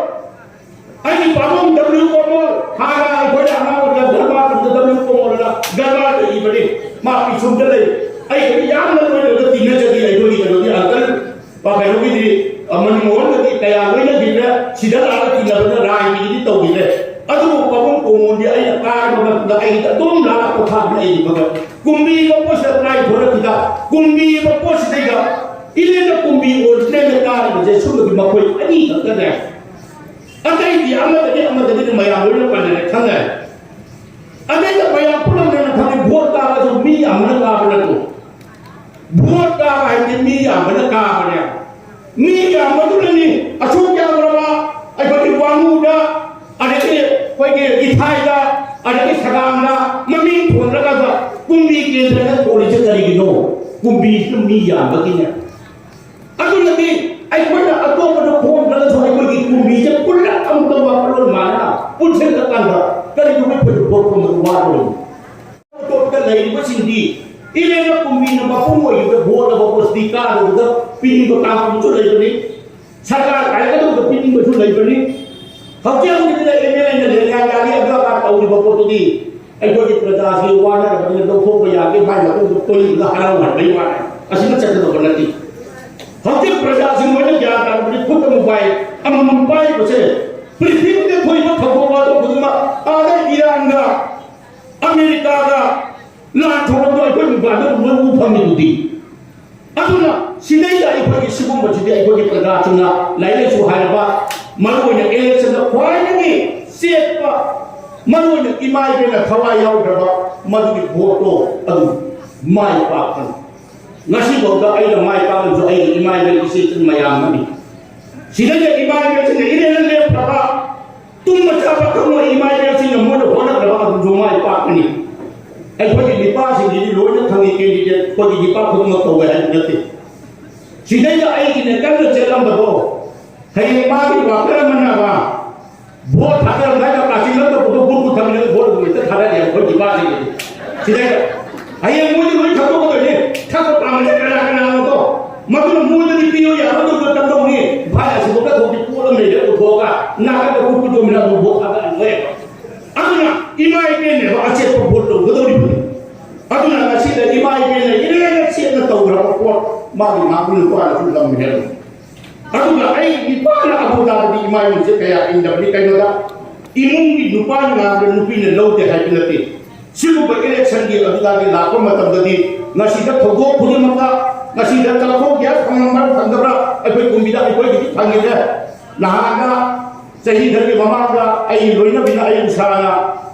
ꯑꯩꯒꯤ ꯄꯥꯕꯨꯡ W ꯀꯣꯃꯣꯜ, ꯍꯥꯟꯅ ꯑꯩꯈꯣꯏꯅ ꯑꯉꯥꯡ ꯑꯣꯏꯔꯤꯉꯩꯗ ꯙꯔꯃ ꯃꯇꯝꯗ W ꯀꯣꯃꯣꯜꯅ ꯒꯔꯕꯥꯔꯗ ꯏꯕꯅꯤ꯫ ꯃꯥ ꯄꯤꯁꯨꯝꯗ ꯂꯩ꯫ ꯑꯩꯒꯗꯤ ꯌꯥꯝꯅ ꯂꯣꯏꯅꯅ ꯇꯤꯟꯅꯖꯈꯤ ꯑꯩꯈꯣꯏꯒꯤ ꯀꯩꯅꯣꯒꯤ uncle꯫ ꯑ, ꯀꯩꯅꯣꯒꯤꯗꯤ, ꯑ, ꯃꯅꯤꯃꯣꯍꯟꯒꯗꯤ ꯀꯌꯥ ꯂꯣꯏꯅꯈꯤꯗ꯭ꯔꯦ꯫ ꯁꯤꯗ ꯂꯥꯛꯑꯒ ꯇꯤꯟꯅꯕꯅ ꯔꯥꯏꯒꯤꯗꯤ ꯇꯧꯈꯤꯗ꯭ꯔꯦ꯫ ꯑꯗꯨꯕꯨ ꯄꯥꯕꯨꯡ ꯀꯣꯃꯣꯜꯗꯤ ꯑꯩꯅ ꯀꯥꯔꯕ ꯃꯇꯝꯗ ꯑꯩꯒꯤꯗ ꯑꯗꯨꯝ ꯂꯥꯛꯑꯒ ꯄꯣꯊꯥꯗꯨꯅ ꯑꯩꯒꯤ ꯃꯒꯜ꯫ ꯀꯨꯝꯕꯤ ꯃꯄꯣꯠꯁꯤꯗ ꯀꯥꯏ ꯊꯣꯔꯛꯈꯤꯗ, ꯀꯨꯝꯕꯤ ꯃꯄꯣꯠꯁꯤꯗꯩꯗ ꯏꯂꯦꯟꯗ ꯀꯨꯝꯕꯤ originalꯗ ꯀꯥꯔꯤꯕꯁꯦ ꯁꯨꯝꯕꯒꯤ ꯃꯈꯣꯏ ꯑꯅꯤ ꯈꯛꯇꯅꯦ꯫ ꯑꯇꯩꯗꯤ ꯑꯃꯗꯒꯤ ꯑꯃꯗꯒꯤꯗꯤ ꯃꯌꯥꯝ ꯂꯣꯏꯅ ꯄꯟꯅꯔꯦ, ꯈꯪꯅꯔꯦ꯫ ꯑꯗꯩꯗ ꯃꯌꯥꯝ ꯄꯨꯝꯅꯃꯛꯅ ꯈꯪꯉꯤ, vote ꯀꯥꯕꯁꯨ ꯃꯤ ꯌꯥꯝꯕꯅ ꯀꯥꯕ ꯅꯠꯇ꯭ꯔꯣ? Vote ꯀꯥꯕ ꯍꯥꯏꯗꯤ ꯃꯤ ꯌꯥꯝꯕꯅ ꯀꯥꯕꯅꯦ꯫ ꯃꯤ ꯌꯥꯝꯕꯗꯨꯅꯅꯤ ꯑꯁꯨꯛ ꯌꯥꯝꯂꯕ ꯑꯩꯈꯣꯏꯒꯤ ꯋꯥꯉꯨꯗ, ꯑꯗꯒꯤ ꯑꯩꯈꯣꯏꯒꯤ ꯏꯊꯥꯏꯗ, ꯑꯗꯒꯤ ꯁꯒꯥꯡꯗ ꯃꯃꯤꯡ ꯊꯣꯟꯗ꯭ꯔꯒ ꯀꯨꯝꯕꯤ ꯀꯦꯟꯗ꯭ꯔꯅ ꯊꯣꯜꯂꯤꯁꯦ ꯀꯔꯤꯒꯤꯅꯣ? ꯀꯨꯝꯕꯤꯁꯤꯅ ꯃꯤ ꯌꯥꯝꯕꯒꯤꯅꯦ꯫ ꯑꯗꯨꯅꯗꯤ ꯑꯩꯈꯣꯏꯅ ꯑꯇꯣꯞꯄꯗ ꯈꯣꯝꯗ꯭ꯔꯒꯁꯨ ꯑꯩꯈꯣꯏꯒꯤ ꯀꯨꯝꯕꯤꯁꯦ ꯄꯨꯜꯂꯞ ꯑꯃꯨꯛꯇ ꯋꯥꯈꯜꯂꯣꯟ ꯃꯥꯟꯅꯅ ꯄꯨꯟꯁꯤꯜꯂꯀꯥꯟꯗ ꯀꯔꯤꯒꯨꯝꯕ ꯑꯩꯈꯣꯏ ꯄꯨꯊꯣꯛꯐꯝ ꯑꯗꯨ ꯋꯥꯠꯂꯣꯏ꯫ ꯑꯇꯣꯞꯄꯗ ꯂꯩꯔꯤꯕꯁꯤꯡꯗꯤ ꯏꯔꯦꯟꯅ ꯀꯨꯝꯕꯤꯅ ꯃꯄꯨꯡ ꯑꯣꯏꯔꯤꯕ ꯚꯣꯠ ꯑꯃ ꯄꯣꯠꯁꯤꯗꯤ ꯀꯥꯔꯨꯕꯗ ꯄꯤꯅꯤꯡꯕ ꯀꯥꯡꯕꯨꯁꯨ ꯂꯩꯕꯅꯤ, ꯁꯔꯀꯥꯔ ꯀꯥꯏꯔꯒꯗꯧꯕꯗ ꯄꯤꯅꯤꯡꯕꯁꯨ ꯂꯩꯕꯅꯤ꯫ ꯍꯧꯖꯤꯛ ꯍꯧꯖꯤꯛꯇ ꯑꯦꯝ ꯑꯦꯜ ꯑꯦꯅ ꯂꯦꯡꯌꯥꯟ ꯌꯥꯜꯂꯤ ꯑꯗꯨ ꯑꯗꯥ ꯇꯧꯔꯤꯕ ꯄꯣꯠꯇꯨꯗꯤ ꯑꯩꯈꯣꯏꯒꯤ ꯄ꯭ꯔꯖꯥꯁꯤ ꯋꯥꯅꯔꯕꯅꯤꯅ ꯂꯧꯊꯣꯛꯄ ꯌꯥꯗꯦ, ꯃꯥꯏ ꯃꯇꯨꯡꯗ ꯀꯣꯏꯅ ꯍꯔꯥꯎꯍꯟꯕꯒꯤ ꯋꯥꯅꯤ꯫ ꯑꯁꯤꯅ ꯆꯠꯀꯗꯧꯕ ꯅꯠꯇꯦ꯫ ꯍꯧꯖꯤꯛ ꯄ꯭ꯔꯖꯥꯁꯤꯡ ꯂꯣꯏꯅ ꯒ꯭ꯌꯥꯟ ꯇꯥꯔꯕꯗꯤ ꯈꯨꯠ ꯑꯃ ꯄꯥꯏ, ꯑꯃꯃꯝ ꯄꯥꯏꯔꯤꯕꯁꯦ ꯄ꯭ꯔꯤꯊꯤꯕꯤꯗ ꯊꯣꯛꯏꯕ ꯊꯧꯗꯣꯛ ꯋꯥꯊꯣꯛ ꯈꯨꯗꯤꯡꯃꯛ ꯑꯥꯗ ꯏꯔꯥꯟꯒ ꯑꯃꯦꯔꯤꯀꯥꯒ ꯂꯥꯟ ꯊꯣꯛꯂꯛꯄꯗꯣ ꯑꯩꯈꯣꯏ ꯃꯄꯥꯟꯗ ꯑꯗꯨꯝ ꯂꯣꯏ ꯎ ꯐꯪꯉꯤꯗꯨꯗꯤ꯫ ꯑꯗꯨꯅ ꯁꯤꯗꯩꯗ ꯑꯩꯈꯣꯏꯒꯤ ꯁꯤꯒꯨꯝꯕꯁꯤꯗꯤ ꯑꯩꯈꯣꯏꯒꯤ ꯄ꯭ꯔꯖꯥꯁꯤꯡꯅ ꯂꯥꯏꯔꯤꯛ ꯂꯥꯏꯁꯨ ꯍꯥꯏꯔꯕ, ꯃꯔꯨꯑꯣꯏꯅ ꯏꯂꯦꯛꯁꯟꯗ ꯈ꯭ꯋꯥꯏꯗꯒꯤ ꯆꯦꯠꯄ, ꯃꯔꯨꯑꯣꯏꯅ ꯏꯃꯥ ꯏꯕꯦꯟꯅ ꯊꯋꯥꯏ ꯌꯥꯎꯗ꯭ꯔꯕ ꯃꯗꯨꯒꯤ ꯚꯣꯠꯇꯣ ꯑꯗꯨ ꯃꯥꯏ ꯄꯥꯛꯀꯅꯤ꯫ ꯉꯁꯤꯐꯥꯎꯗ ꯑꯩꯅ ꯃꯥꯏ ꯄꯥꯛꯂꯤꯕꯁꯨ ꯑꯩꯒꯤ ꯏꯃꯥ ꯏꯕꯦꯟ ꯏꯆꯦ ꯏꯆꯤꯟ ꯃꯌꯥꯝ ꯑꯃꯅꯤ꯫ ꯁꯤꯗꯩꯗ ꯏꯃꯥ ꯏꯕꯦꯟꯁꯤꯡꯅ ꯏꯔꯦꯟꯅ ꯂꯦꯞꯈ꯭ꯔꯕ, ꯇꯨꯝꯕ ꯆꯥꯕ ꯈꯪꯉꯣꯏ ꯏꯃꯥ ꯏꯕꯦꯟꯁꯤꯡꯅ ꯃꯣꯏꯅ ꯍꯣꯠꯅꯈ꯭ꯔꯕ ꯑꯗꯨꯁꯨ ꯃꯥꯏ ꯄꯥꯛꯀꯅꯤ꯫ ꯑꯩꯈꯣꯏꯒꯤ ꯗꯤꯄꯥꯔꯠ ꯈꯨꯗꯤꯡꯃꯛ ꯇꯧꯋꯦ ꯍꯥꯏꯕ ꯅꯠꯇꯦ꯫ ꯁꯤꯗꯩꯗ ꯑꯩꯒꯤꯅꯦ ꯀꯟꯅ ꯆꯦꯜꯂꯝꯕꯗꯣ, ꯍꯌꯦꯡ ꯃꯥꯒꯤ ꯋꯥꯀꯔ ꯑꯃꯅ ꯚꯣꯠ ꯊꯥꯗꯔꯝꯗꯥꯏꯗ ꯀꯥꯆꯤꯟ ꯅꯠꯇꯕꯗꯣ ꯕꯨꯠ ꯕꯨꯠ ꯊꯝꯃꯤꯟꯅ ꯚꯣꯠ ꯑꯗꯨꯝ ꯍꯦꯛꯇ ꯊꯥꯗꯔꯦ ꯑꯩꯈꯣꯏ ꯗꯤꯄꯥꯔꯠꯁꯤꯡꯁꯤꯗꯤ꯫ ꯁꯤꯗꯩꯗ ꯍꯌꯦꯡ ꯃꯣꯏꯗꯤ ꯂꯣꯏ ꯈꯪꯗꯣꯛꯀꯗꯣꯏꯅꯤ꯫ ꯊꯛꯄ ꯄꯥꯝꯕꯁꯦ ꯀꯅꯥ ꯀꯅꯥꯅꯣꯗꯣ꯫ ꯃꯗꯨꯅ ꯃꯣꯏꯗꯗꯤ ꯄꯤꯌꯨ ꯌꯥꯔꯣꯏꯗꯧꯗꯣ ꯀꯝꯗꯧꯅꯤ? ꯏꯝꯐꯥꯜ ꯑꯁꯤꯐꯥꯎꯗ ꯊꯣꯛꯇꯤ ꯄꯣꯠ ꯑꯃ ꯂꯩꯔꯦ ꯄꯨꯊꯣꯛꯑꯒ ꯅꯥꯀꯟꯗ ꯀꯨꯠ ꯀꯨꯠ ꯇꯧꯃꯤꯟꯅ ꯑꯗꯨꯝ ꯚꯣꯠ ꯊꯥꯗꯔꯛꯑꯣꯏꯕ꯫ ꯑꯗꯨꯅ ꯏꯃꯥ ꯏꯕꯦꯟꯅꯦꯕ ꯑꯆꯦꯠꯄ ꯚꯣꯠ ꯇꯧꯒꯗꯧꯔꯤꯕꯅꯤ꯫ ꯑꯗꯨꯅ ꯉꯁꯤꯗ ꯏꯃꯥ ꯏꯕꯦꯟꯅ ꯏꯔꯦꯟꯅ ꯆꯦꯠꯅ ꯇꯧꯈ꯭ꯔꯕ ꯄꯣꯠ ꯃꯥꯒꯤ ꯃꯥꯒꯤ ꯅꯨꯄꯥꯅꯁꯨ ꯂꯝ ꯍꯦꯜꯂꯣꯏ꯫ ꯑꯗꯨꯒ ꯑꯩ ꯅꯨꯄꯥꯅ ꯑꯕꯣꯇꯥꯗꯗꯤ ꯏꯃꯥ ꯏꯕꯦꯟꯁꯦ ꯀꯌꯥ ꯏꯟꯗꯕꯅꯤ꯫ ꯀꯩꯅꯣꯗ ꯏꯃꯨꯡꯒꯤ ꯅꯨꯄꯥꯅ ꯉꯥꯡꯕꯗ ꯅꯨꯄꯤꯅ ꯂꯧꯗꯦ ꯍꯥꯏꯕ ꯅꯠꯇꯦ꯫ ꯁꯤꯒꯨꯝꯕ ꯏꯂꯦꯛꯁꯟꯒꯤ ꯑꯗꯨꯗꯒꯤ ꯂꯥꯛꯄ ꯃꯇꯝꯗꯗꯤ ꯉꯁꯤꯗ ꯊꯧꯗꯣꯛ ꯈꯨꯗꯤꯡꯃꯛꯇ ꯉꯁꯤꯗ ꯆꯥꯛꯊꯣꯛ ꯒ꯭ꯌꯥꯁ ꯐꯪꯕ꯭ꯔꯥ ꯐꯪꯗꯕ꯭ꯔꯥ ꯑꯩꯈꯣꯏ ꯀꯨꯝꯕꯤꯗ ꯑꯩꯈꯣꯏꯒꯤꯗꯤ ꯐꯪꯉꯤꯁꯦ꯫ ꯅꯍꯥꯟꯗ ꯆꯍꯤ ꯈꯔꯒꯤ ꯃꯃꯥꯡꯗ ꯑꯩ ꯂꯣꯏꯅꯕꯤꯅ ꯑꯩ ꯎꯁꯥꯅ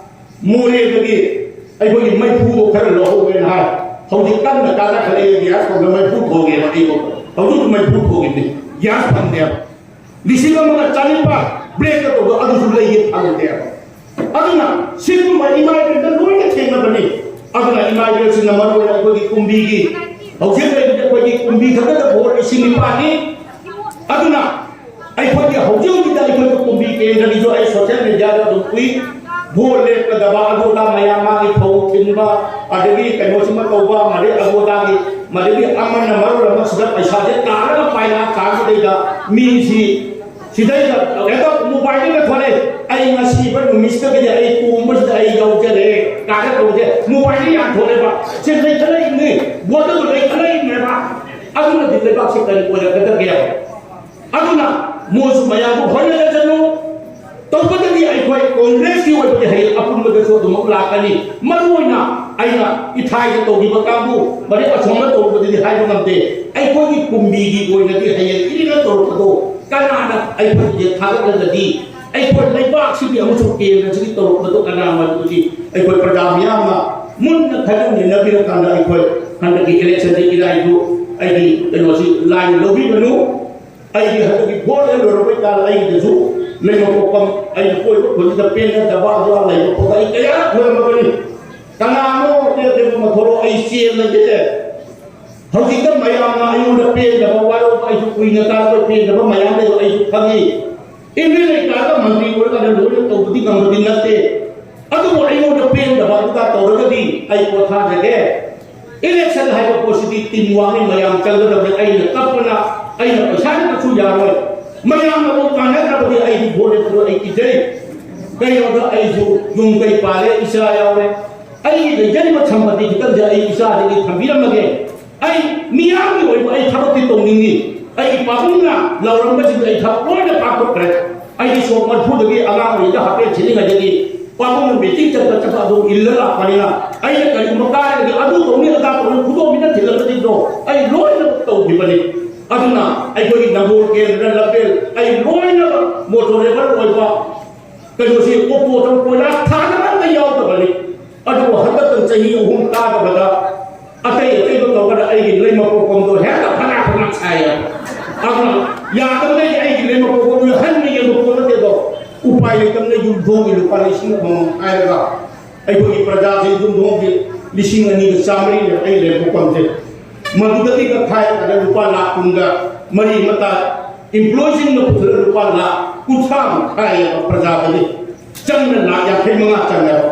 ꯃꯣꯔꯦꯗꯒꯤ ꯑꯩꯈꯣꯏꯒꯤ ꯃꯩꯐꯨꯗꯣ ꯈꯔ ꯂꯧꯍꯧꯒꯦꯅ ꯍꯥꯏ꯫ ꯍꯧꯖꯤꯛ ꯀꯟꯅ ꯀꯥꯟꯅꯈꯠꯂꯛꯑꯦ ꯒ꯭ꯌꯥꯁ ꯐꯪꯗ ꯃꯩꯐꯨ ꯊꯣꯡꯉꯦꯕ ꯑꯩꯕꯨ꯫ ꯍꯧꯖꯤꯛ ꯃꯩꯐꯨ ꯊꯣꯡꯉꯤꯕꯅꯤ꯫ ꯒ꯭ꯌꯥꯁ ꯐꯪꯗꯦꯕ꯫ ꯂꯤꯁꯤꯡ ꯑꯃꯒ ꯆꯥꯅꯤꯄꯥꯟ ꯕ꯭ꯂꯦꯛꯇ ꯇꯧꯕ ꯑꯗꯨꯁꯨ ꯂꯩꯒꯦ ꯐꯪꯗꯦꯕ꯫ ꯑꯗꯨꯅ ꯁꯤꯒꯨꯝꯕ ꯏꯃꯥ ꯏꯕꯦꯜꯗ ꯂꯣꯏꯅ ꯊꯦꯡꯅꯕꯅꯤ꯫ ꯑꯗꯨꯅ ꯏꯃꯥ ꯏꯕꯦꯜꯁꯤꯡꯅ ꯃꯔꯨ ꯑꯣꯏꯅ ꯑꯩꯈꯣꯏꯒꯤ ꯀꯨꯝꯕꯤꯒꯤ ꯍꯧꯖꯤꯛ ꯂꯩꯔꯤꯕ ꯑꯩꯈꯣꯏꯒꯤ ꯀꯨꯝꯕꯤ ꯈꯛꯇꯗ ꯚꯣꯠ ꯂꯤꯁꯤꯡ ꯅꯤꯄꯥꯟꯅꯤ꯫ ꯑꯗꯨꯅ ꯑꯩꯈꯣꯏꯒꯤ ꯍꯧꯖꯤꯛ ꯍꯧꯖꯤꯛꯇ ꯑꯩꯈꯣꯏꯒꯤ ꯀꯨꯝꯕꯤ ꯀꯦꯟꯗ꯭ꯔꯒꯤꯁꯨ ꯑꯩ ꯁꯣꯁꯤꯌꯦꯜ ꯃꯦꯗꯤꯌꯥꯗ ꯑꯗꯨꯝ ꯎꯏ꯫ ꯚꯣꯠ ꯂꯦꯞꯀꯗꯕ ꯑꯗꯨꯗ ꯃꯌꯥꯝ ꯃꯥꯒꯤ ꯐꯧ ꯊꯤꯟꯕ, ꯑꯗꯒꯤ ꯀꯩꯅꯣꯁꯤꯃ ꯇꯧꯕ, ꯃꯗꯩ ꯑꯗꯨꯗꯒꯤ, ꯃꯗꯒꯤ ꯑꯃꯅ ꯃꯔꯣꯜ ꯑꯃ ꯁꯤꯗ ꯄꯩꯁꯥꯁꯦ ꯇꯥꯔꯒ ꯄꯥꯏꯔ ꯀꯥꯟꯁꯤꯗꯩꯗ ꯃꯤꯁꯤ ꯁꯤꯗꯩꯗ ꯍꯦꯛꯇ ꯃꯣꯕꯥꯏꯜꯗꯒ ꯊꯣꯛꯂꯛꯑꯦ꯫ ꯑꯩ ꯉꯁꯤꯕ ꯅꯨꯃꯤꯠꯁꯤꯗꯒꯤꯗꯤ ꯑꯩ ꯀꯣꯡꯕꯁꯤꯗ ꯑꯩ ꯌꯧꯖꯔꯦ ꯀꯥꯏꯅ ꯇꯧꯕꯁꯦ ꯃꯣꯕꯥꯏꯜꯗ ꯌꯥꯝ ꯊꯣꯛꯂꯛꯑꯦꯕ꯫ ꯁꯤ ꯂꯩꯈꯠꯂꯛꯏꯅꯤ, ꯚꯣꯠꯇꯁꯨ ꯂꯩꯈꯠꯂꯛꯏꯅꯦꯕ꯫ ꯑꯗꯨꯅꯗꯤ ꯂꯩꯕꯥꯛꯁꯤ ꯀꯔꯤ ꯑꯣꯏꯔꯛꯀꯗꯒꯦ? ꯑꯗꯨꯅ ꯃꯣꯏꯁꯨ ꯃꯌꯥꯝꯕꯨ ꯍꯣꯠꯅꯖꯁꯅꯨ꯫ ꯇꯧꯕꯗꯒꯤ ꯑꯩꯈꯣꯏ ꯀꯣꯡꯒ꯭ꯔꯦꯁꯀꯤ ꯑꯣꯏꯕꯗꯤ ꯍꯌꯦꯡ ꯑꯄꯨꯟꯕꯗꯁꯨ ꯑꯗꯨꯃꯛ ꯂꯥꯛꯀꯅꯤ꯫ ꯃꯔꯨ ꯑꯣꯏꯅ ꯑꯩꯅ ꯏꯊꯥꯏꯗ ꯇꯧꯈꯤꯕ ꯀꯥꯡꯕꯨ, ꯃꯔꯦꯞ ꯑꯁꯣꯝꯗ ꯇꯧꯔꯨꯕꯗꯗꯤ ꯍꯥꯏꯕ ꯉꯝꯗꯦ꯫ ꯑꯩꯈꯣꯏꯒꯤ ꯀꯨꯝꯕꯤꯒꯤ ꯑꯣꯏꯅꯗꯤ ꯍꯌꯦꯡ ꯏꯔꯤꯅ ꯇꯧꯔꯛꯄꯗꯣ ꯀꯅꯥꯅ ꯑꯩꯈꯣꯏꯒꯤ ꯊꯥꯒꯠꯂꯒꯗꯤ ꯑꯩꯈꯣꯏ ꯂꯩꯕꯥꯛꯁꯤꯒꯤ ꯑꯃꯁꯨꯡ ꯀꯦꯟꯗ꯭ꯔꯁꯤꯒꯤ ꯇꯧꯔꯛꯄꯗꯣ ꯀꯅꯥꯅꯣ ꯍꯥꯏꯕꯗꯨꯗꯤ ꯑꯩꯈꯣꯏ ꯄ꯭ꯔꯖꯥ ꯃꯤꯌꯥꯝꯅ ꯃꯨꯟꯅ ꯈꯟꯅ ꯅꯩꯅꯕꯤꯔꯀꯥꯟꯗ ꯑꯩꯈꯣꯏ ꯍꯟꯗꯛꯀꯤ ꯏꯂꯦꯛꯁꯟꯗ ꯏꯔꯥꯏꯗꯨ ꯑꯩꯒꯤ ꯀꯩꯅꯣꯁꯤ ꯂꯥꯏꯅ ꯂꯧꯕꯤꯒꯅꯨ꯫ ꯑꯩꯒꯤ ꯍꯟꯗꯛꯀꯤ ꯚꯣꯠ ꯍꯦꯛ ꯂꯣꯏꯔꯛꯄꯩ ꯀꯥꯟꯗ ꯑꯩꯒꯤꯗꯁꯨ ꯂꯩꯕ ꯄꯣꯛꯐꯝ ꯑꯩꯅ ꯀꯣꯏꯕ ꯈꯨꯟꯁꯤꯗ ꯄꯦꯟꯅꯗꯕ ꯑꯗꯨ ꯂꯩꯕ ꯄꯣꯛꯇ ꯑꯩ ꯀꯌꯥ ꯈꯣꯏꯔꯝꯃꯕꯅꯤ꯫ ꯀꯅꯥꯅꯣ ꯂꯦꯞꯂꯦꯞꯄ ꯃꯊꯧꯔꯣ ꯑꯩ ꯆꯦꯜꯂꯒꯦ꯫ ꯍꯧꯖꯤꯛꯇ ꯃꯌꯥꯝꯅ ꯑꯩꯉꯣꯟꯗ ꯄꯦꯟꯗꯕ ꯋꯥꯔꯧꯕ, ꯑꯩꯁꯨ ꯀꯨꯏꯅ ꯇꯥꯔꯛꯄ ꯄꯦꯟꯗꯕ ꯃꯌꯥꯝ ꯂꯩꯕ ꯑꯩꯁꯨ ꯈꯪꯉꯤ꯫ ꯑꯦꯝ ꯑꯦꯜ ꯑꯦ ꯇꯥꯔꯒ ꯃꯟꯇ꯭ꯔꯤ ꯑꯣꯏꯔꯀꯥꯟꯗ ꯂꯣꯏꯅ ꯇꯧꯕꯗꯤ ꯉꯝꯕꯗꯤ ꯅꯠꯇꯦ꯫ ꯑꯗꯨꯕꯨ ꯑꯩꯉꯣꯟꯗ ꯄꯦꯟꯗꯕ ꯑꯗꯨꯒ ꯇꯧꯔꯒꯗꯤ ꯑꯩ ꯄꯣꯊꯥꯖꯒꯦ꯫ ꯏꯂꯦꯛꯁꯟ ꯍꯥꯏꯕ ꯄꯣꯠꯁꯤꯗꯤ ꯇꯤꯝ ꯋꯥꯛꯅꯤ, ꯃꯌꯥꯝ ꯆꯪꯒꯗꯕꯅꯤ꯫ ꯑꯩꯅ ꯀꯞꯄꯅ ꯑꯩꯅ ꯄꯩꯁꯥ ꯅꯠꯇ꯭ꯔꯁꯨ ꯌꯥꯔꯣꯏ꯫ ꯃꯌꯥꯝꯅ ꯑꯃꯨꯛ ꯀꯥꯟꯅꯗ꯭ꯔꯕꯗꯤ ꯑꯩꯗꯤ ꯚꯣꯠ ꯂꯦꯞꯄꯗꯣ ꯑꯩ ꯀꯤꯖꯩ꯫ ꯀꯩꯅꯣꯗ ꯑꯩꯁꯨ ꯌꯨꯝ ꯀꯩ ꯄꯥꯜꯂꯦ, ꯏꯆꯥ ꯌꯥꯎꯔꯦ꯫ ꯑꯩꯒꯤ ꯂꯩꯖꯔꯤꯕ ꯁꯝꯄꯇꯤ ꯈꯤꯇꯪꯁꯦ ꯑꯩ ꯏꯆꯥꯗꯒꯤ ꯊꯝꯕꯤꯔꯝꯃꯒꯦ꯫ ꯑꯩ ꯃꯤꯌꯥꯝꯒꯤ ꯑꯣꯏꯕ ꯑꯩ ꯊꯕꯛꯇꯤ ꯇꯧꯅꯤꯡꯉꯤ꯫ ꯑꯩꯒꯤ ꯄꯥꯕꯨꯡꯅ ꯂꯥꯎꯔꯝꯕꯁꯤꯡꯗꯣ ꯑꯩ ꯊꯕꯛ ꯂꯣꯏꯅ ꯄꯥꯡꯊꯣꯛꯈ꯭ꯔꯦ꯫ ꯑꯩꯗꯤ ꯁꯣꯛ ꯃꯔꯤꯐꯨꯗꯒꯤ ꯑꯉꯥꯡ ꯑꯣꯏꯔꯤꯉꯩꯗ ꯍꯥꯞꯄꯦꯟ ꯁꯦꯠꯂꯤꯉꯩꯗꯒꯤ ꯄꯥꯕꯨꯡꯅ ꯃꯤꯇꯤꯡ ꯆꯠꯄ ꯆꯠꯄ ꯑꯗꯨ ꯏꯜꯂ ꯂꯥꯛꯄꯅꯤꯅ ꯑꯩꯅ ꯀꯔꯤꯒꯨꯝꯕ ꯀꯥꯏꯔꯒꯗꯤ ꯑꯗꯨ ꯇꯧꯅꯤ ꯑꯗꯥ ꯇꯧꯅꯤ ꯈꯨꯗꯣꯝꯕꯤꯅ ꯊꯤꯜꯂꯛꯄꯁꯤꯡꯗꯣ ꯑꯩ ꯂꯣꯏꯅꯃꯛ ꯇꯧꯈꯤꯕꯅꯤ꯫ ꯑꯗꯨꯅ ꯑꯩꯈꯣꯏꯒꯤ ꯅꯝꯕꯣꯜ ꯀꯦꯟꯗ꯭ꯔ ꯂꯝꯐꯦꯜ ꯑꯩ ꯂꯣꯏꯅꯃꯛ ꯃꯣꯇꯣꯔꯦꯕꯜ ꯑꯣꯏꯕ ꯀꯩꯅꯣꯁꯤ ꯑꯣꯄꯣꯗ ꯀꯣꯏꯂꯥ ꯊꯥꯗꯕ ꯑꯝꯇ ꯌꯥꯎꯗꯕꯅꯤ꯫ ꯑꯗꯨꯕꯨ ꯍꯟꯗꯛꯇ ꯆꯍꯤ ꯑꯍꯨꯝ ꯀꯥꯗꯕꯗ ꯑꯇꯩ ꯑꯇꯩꯗꯣ ꯇꯧꯔꯒ ꯑꯩꯒꯤ ꯂꯩ ꯃꯀꯣꯛ ꯀꯣꯝꯗꯣ ꯍꯦꯛꯇ ꯐꯅꯥ ꯐꯅꯥ ꯁꯥꯏꯌꯦ꯫ ꯑꯗꯨꯅ ꯌꯥꯗꯕꯗꯒꯤ ꯑꯩꯒꯤ ꯂꯩ ꯃꯀꯣꯛ ꯀꯣꯝꯗꯣ ꯍꯟꯅ ꯌꯦꯡꯕ ꯄꯣꯠ ꯅꯠꯇꯦꯗꯣ꯫ ꯎꯄꯥꯏ ꯂꯩꯇꯕꯅ ꯌꯨꯝꯊꯣꯡꯒꯤ ꯂꯨꯄꯥ ꯂꯤꯁꯤꯡ ꯑꯃꯃꯝ ꯍꯥꯏꯔꯒ ꯑꯩꯈꯣꯏꯒꯤ ꯄ꯭ꯔꯖꯥꯁꯤꯡ ꯌꯨꯝꯊꯣꯡꯒꯤ ꯂꯤꯁꯤꯡ ꯑꯅꯤꯒ ꯆꯥꯃꯔꯤꯅꯦ ꯑꯩ ꯂꯩ ꯃꯀꯣꯛ ꯀꯣꯝꯁꯦ꯫ ꯃꯗꯨꯗꯒꯤꯒ ꯈꯥꯏꯔꯀꯥꯟꯗ ꯂꯨꯄꯥ ꯂꯥꯈ ꯀꯨꯟꯒ ꯃꯔꯤ ꯃꯇꯥ ꯏꯝꯄ꯭ꯂꯣꯌꯤꯁꯤꯡꯅ ꯄꯨꯊꯣꯛꯂꯒ ꯂꯨꯄꯥ ꯂꯥꯈ ꯀꯨꯟꯊ꯭ꯔꯥꯃꯨꯛ ꯈꯥꯏꯌꯦꯕ ꯄ꯭ꯔꯖꯥꯗꯒꯤ꯫ ꯆꯪꯅ ꯂꯥꯈ ꯌꯥꯡꯈꯩ ꯃꯉꯥ ꯆꯪꯉꯦꯕ꯫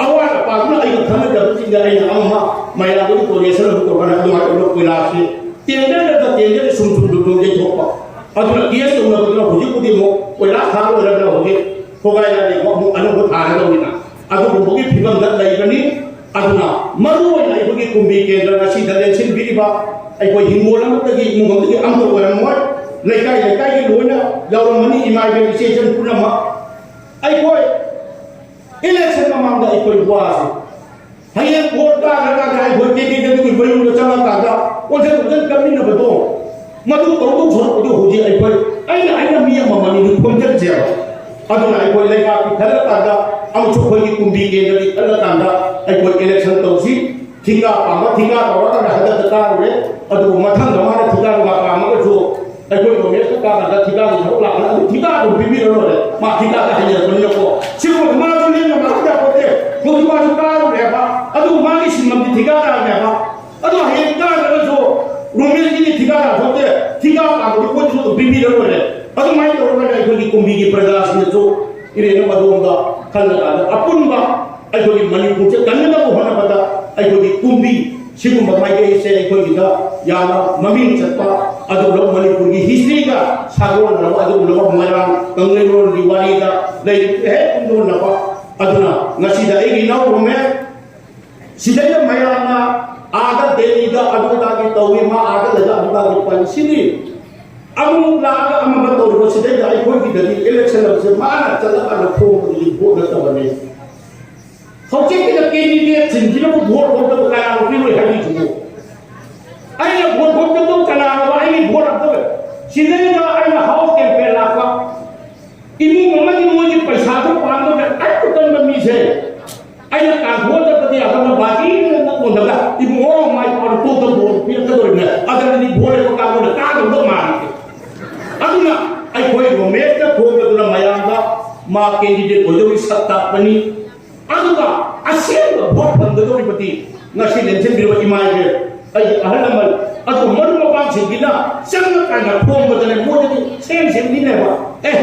ꯑꯋꯥꯠ ꯑꯄꯥꯗꯨꯅ ꯑꯩꯒ ꯈꯪꯅꯗꯕꯁꯤꯡꯗ ꯑꯩꯅ ꯑꯃ ꯑꯃ ꯃꯌꯥꯝꯗꯒꯤ ꯗꯣꯅꯦꯁꯟ ꯑꯃ ꯇꯧꯔꯒ ꯑꯗꯨꯃꯥꯏꯅ ꯇꯧꯔꯒ ꯀꯣꯏꯂꯥꯁꯤ ꯇꯦꯟꯗꯔꯗ ꯇꯦꯟꯗꯔꯗ ꯁꯨꯝ ꯁꯨꯝ ꯁꯨꯝ ꯁꯨꯝ ꯌꯩꯊꯣꯛꯄ꯫ ꯑꯗꯨꯅ ꯀꯦꯁ ꯇꯧꯅꯕꯗꯨꯅ ꯍꯧꯖꯤꯛꯄꯨꯗꯤ ꯑꯃꯨꯛ ꯀꯣꯏꯂꯥ ꯊꯥ ꯂꯣꯏꯔꯒ ꯍꯧꯖꯤꯛ ꯈꯣꯒꯥꯏ ꯂꯥꯏ ꯑꯃꯨꯛ ꯑꯅꯧꯕ ꯊꯥꯒꯗꯧꯅꯤꯅ ꯑꯗꯨꯒꯨꯝꯕꯒꯤ ꯐꯤꯕꯝꯗ ꯂꯩꯕꯅꯤ꯫ ꯑꯗꯨꯅ ꯃꯔꯨ ꯑꯣꯏꯅ ꯑꯩꯈꯣꯏꯒꯤ ꯀꯨꯝꯕꯤ ꯀꯦꯟꯗ꯭ꯔ ꯑꯁꯤꯗ ꯂꯦꯡꯁꯤꯟꯕꯤꯔꯤꯕ ꯑꯩꯈꯣꯏ ꯍꯤꯡꯒꯣꯜ ꯑꯃꯠꯇꯒꯤ ꯏꯃꯨꯡ ꯑꯃꯠꯇꯒꯤ ꯑꯃꯠꯇ ꯑꯣꯏꯔꯝꯃꯣꯏ꯫ ꯂꯩꯀꯥꯏ ꯂꯩꯀꯥꯏꯒꯤ ꯂꯣꯏꯅ ꯌꯥꯎꯔꯝꯃꯅꯤ, ꯏꯃꯥ ꯏꯕꯦꯟ ꯏꯆꯦ ꯏꯆꯟ ꯄꯨꯝꯅꯃꯛ꯫ ꯑꯩꯈꯣꯏ ꯏꯂꯦꯛꯁꯟ ꯃꯃꯥꯡꯗ ꯑꯩꯈꯣꯏ ꯋꯥꯁꯤ ꯍꯌꯦꯡ ꯚꯣꯠ ꯀꯥꯈ꯭ꯔꯀꯥꯟꯗ ꯑꯩꯈꯣꯏ ꯀꯦ ꯀꯦ ꯗꯕ꯭ꯂꯤꯎꯒꯤ ꯃꯌꯨꯝꯗ ꯆꯪꯉꯀꯥꯟꯗ ꯑꯣꯟꯁꯤꯟ ꯑꯣꯟꯁꯤꯟ ꯀꯛꯃꯤꯟꯅꯕꯗꯣ ꯃꯗꯨ ꯇꯧꯗꯧ ꯁꯔꯨꯛꯄꯨꯗꯤ ꯍꯧꯖꯤꯛ ꯑꯩꯈꯣꯏ ꯑꯩꯅ ꯑꯩꯅ ꯃꯤ ꯑꯃꯃꯝ ꯑꯅꯤ ꯈꯣꯝꯖꯤꯟꯁꯦꯕ꯫ ꯑꯗꯨꯅ ꯑꯩꯈꯣꯏ ꯂꯩꯕꯥꯛꯀꯤ ꯈꯜꯂꯀꯥꯟꯗ ꯑꯃꯁꯨ ꯑꯩꯈꯣꯏꯒꯤ ꯀꯨꯝꯕꯤ ꯀꯦꯟꯗ꯭ꯔꯒꯤ ꯈꯜꯂꯀꯥꯟꯗ ꯑꯩꯈꯣꯏ ꯏꯂꯦꯛꯁꯟ ꯇꯧꯁꯤ꯫ ꯊꯤꯀꯥ ꯄꯥꯝꯕ ꯊꯤꯀꯥ ꯇꯧꯔꯀꯥꯟꯗ ꯍꯟꯗꯛꯇ ꯀꯥꯔꯨꯔꯦ꯫ ꯑꯗꯨꯕꯨ ꯃꯊꯪꯗ ꯃꯥꯅ ꯊꯤꯀꯥ ꯅꯨꯡꯀꯥ ꯄꯥꯝꯃꯒꯁꯨ ꯑꯩꯈꯣꯏ ꯀꯣꯡꯒ꯭ꯔꯦꯁꯇ ꯀꯥꯔꯀꯥꯟꯗ ꯊꯤꯀꯥꯒꯤ ꯊꯕꯛ ꯂꯥꯛꯄꯗ ꯑꯗꯨ ꯊꯤꯀꯥ ꯑꯗꯨꯝ ꯄꯤꯕꯤꯔ ꯂꯣꯏꯔꯦ꯫ ꯃꯥ ꯊꯤꯀꯥꯗ ꯍꯩꯅꯔꯛꯄꯅꯤꯅꯀꯣ꯫ ꯁꯤꯒꯨꯝꯕ ꯃꯥꯁꯨ ꯂꯦꯝꯅ ꯃꯥꯡꯍꯟ ꯌꯥꯄꯣꯠꯇꯦ꯫ ꯍꯧꯖꯤꯛ ꯃꯥꯁꯨ ꯀꯥꯔꯨꯔꯦꯕ꯫ ꯑꯗꯨꯕꯨ ꯃꯥꯒꯤ ꯁꯤꯟꯐꯝꯗꯤ ꯊꯤꯀꯥꯗ꯭ꯔꯅꯦꯕ꯫ ꯑꯗꯣ ꯍꯌꯦꯡ ꯀꯥꯗ꯭ꯔꯒꯁꯨ ꯄꯤꯔ ꯂꯣꯏꯔꯦ꯫ ꯑꯗꯨꯃꯥꯏꯅ ꯇꯧꯔꯒ ꯑꯩꯈꯣꯏꯒꯤ ꯀꯨꯝꯕꯤꯒꯤ ꯄ꯭ꯔꯖꯥꯁꯤꯡꯅꯁꯨ ꯏꯔꯦꯟꯅ ꯑꯗꯣꯝꯗ ꯈꯜꯂꯀꯥꯟꯗ ꯑꯄꯨꯟꯕ ꯑꯩꯈꯣꯏꯒꯤ ꯃꯅꯤꯄꯨꯔꯁꯦ ꯀꯟꯅꯅꯕ ꯍꯣꯠꯅꯕꯗ ꯑꯩꯈꯣꯏꯒꯤ ꯀꯨꯝꯕꯤ ꯁꯤꯒꯨꯝꯕ ꯃꯥꯏꯀꯩꯁꯦ ꯑꯩꯈꯣꯏꯒꯤꯗ ꯌꯥꯝꯅ ꯃꯃꯤꯡ ꯆꯠꯄ, ꯑꯗꯨꯒ ꯃꯅꯤꯄꯨꯔꯒꯤ ꯍꯤꯁꯇ꯭ꯔꯤꯒ ꯁꯥꯒꯣꯟꯅꯔꯕ ꯑꯗꯨꯒꯨꯝꯂꯕ ꯃꯣꯏꯔꯥꯡ ꯀꯪꯂꯩꯔꯣꯜꯒꯤ ꯋꯥꯔꯤꯗ ꯂꯩꯔꯤꯕ ꯍꯦꯛ ꯈꯨꯟꯗꯣꯟꯅꯕ꯫ ꯑꯗꯨꯅ ꯉꯁꯤꯗ ꯑꯩꯒꯤ ꯏꯅꯥꯎ ꯔꯣꯃꯦ ꯁꯤꯗꯩꯗ ꯃꯌꯥꯝꯅ ꯑꯥꯗ ꯗꯦꯜꯂꯤꯗ ꯑꯗꯨꯗꯥꯒꯤ ꯇꯧꯏ, ꯃꯥ ꯑꯥꯗ ꯂꯩꯗ ꯑꯗꯨꯗꯥꯒꯤ ꯄꯜꯂꯤ꯫ ꯁꯤꯗꯤ ꯑꯃꯨꯛ ꯂꯥꯛꯑꯒ ꯑꯃꯒ ꯇꯧꯔꯤꯕ ꯁꯤꯗꯩꯗ ꯑꯩꯈꯣꯏꯒꯤꯗꯗꯤ ꯏꯂꯦꯛꯁꯟ ꯑꯃꯁꯦ ꯃꯥꯅ ꯆꯠꯂꯀꯥꯟꯗ ꯈꯣꯝꯕꯗꯨꯗꯤ ꯚꯣꯠ ꯅꯠꯇꯕꯅꯤ꯫ ꯍꯧꯖꯤꯛꯀꯤꯗ ꯀꯦꯟꯗꯤꯗꯦꯠꯁꯤꯡꯁꯤꯅꯕꯨ ꯚꯣꯠ ꯈꯣꯝꯗꯕ ꯀꯌꯥ ꯄꯤꯔꯣꯏ ꯍꯥꯏꯔꯤꯁꯤꯕꯨ? ꯑꯩꯅ ꯚꯣꯠ ꯈꯣꯝꯗꯕꯗꯨ ꯀꯅꯥꯅꯣ ꯑꯩꯒꯤ ꯚꯣꯠ ꯑꯝꯇ? ꯁꯤꯗꯩꯗ ꯑꯩꯅ ꯍꯥꯎꯁ ꯀꯦꯝꯄꯦꯟ ꯂꯥꯛꯄ ꯏꯃꯨꯡ ꯑꯃꯗꯤ ꯃꯣꯏꯒꯤ ꯄꯩꯁꯥꯗꯨ ꯄꯥꯝꯗꯕ ꯀꯟꯕ ꯀꯟꯕ ꯃꯤꯁꯦ ꯑꯩꯅ ꯀꯥꯟꯊꯣꯛꯑ ꯆꯠꯄꯗꯤ ꯌꯥꯗꯕ ꯕꯥꯖꯤꯅ ꯅꯠꯇꯣꯟꯗꯒ ꯏꯕꯨꯡꯉꯣ ꯃꯥꯏ ꯄꯥꯎꯅ ꯇꯣꯛꯇ ꯚꯣꯠ ꯄꯤꯔꯛꯀꯗꯧꯔꯤꯕꯅꯦ꯫ ꯑꯗꯨꯗꯤ ꯚꯣꯠ ꯂꯦꯞꯄ ꯀꯥꯡꯕꯨꯅ ꯀꯥꯗꯧꯗ ꯃꯥꯜꯂꯤ꯫ ꯑꯗꯨꯅ ꯑꯩꯈꯣꯏ ꯔꯣꯃꯦꯁꯇ ꯈꯣꯝꯕꯗꯨꯅ ꯃꯌꯥꯝꯗ ꯃꯥ ꯀꯦꯟꯗꯤꯗꯦꯠ ꯑꯣꯏꯗꯧꯔꯤ ꯁꯛ ꯇꯥꯛꯄꯅꯤ꯫ ꯑꯗꯨꯒ ꯑꯁꯦꯡꯕ ꯚꯣꯠ ꯐꯪꯒꯗꯧꯔꯤꯕꯗꯤ ꯉꯁꯤ ꯂꯦꯡꯁꯤꯟꯕꯤꯔꯤꯕ ꯏꯃꯥ ꯏꯕꯦꯜ, ꯑꯩꯒꯤ ꯑꯍꯜ ꯂꯃꯟ, ꯑꯗꯨꯒ ꯃꯔꯨꯞ ꯃꯄꯥꯡꯁꯤꯡꯁꯤꯅ ꯆꯪꯉꯀꯥꯟꯗ ꯈꯣꯝꯕꯗꯅꯦ ꯃꯣꯏꯗꯗꯤ ꯁꯦꯝ ꯁꯦꯝꯕꯤꯅꯦꯕ꯫ ꯑꯦ,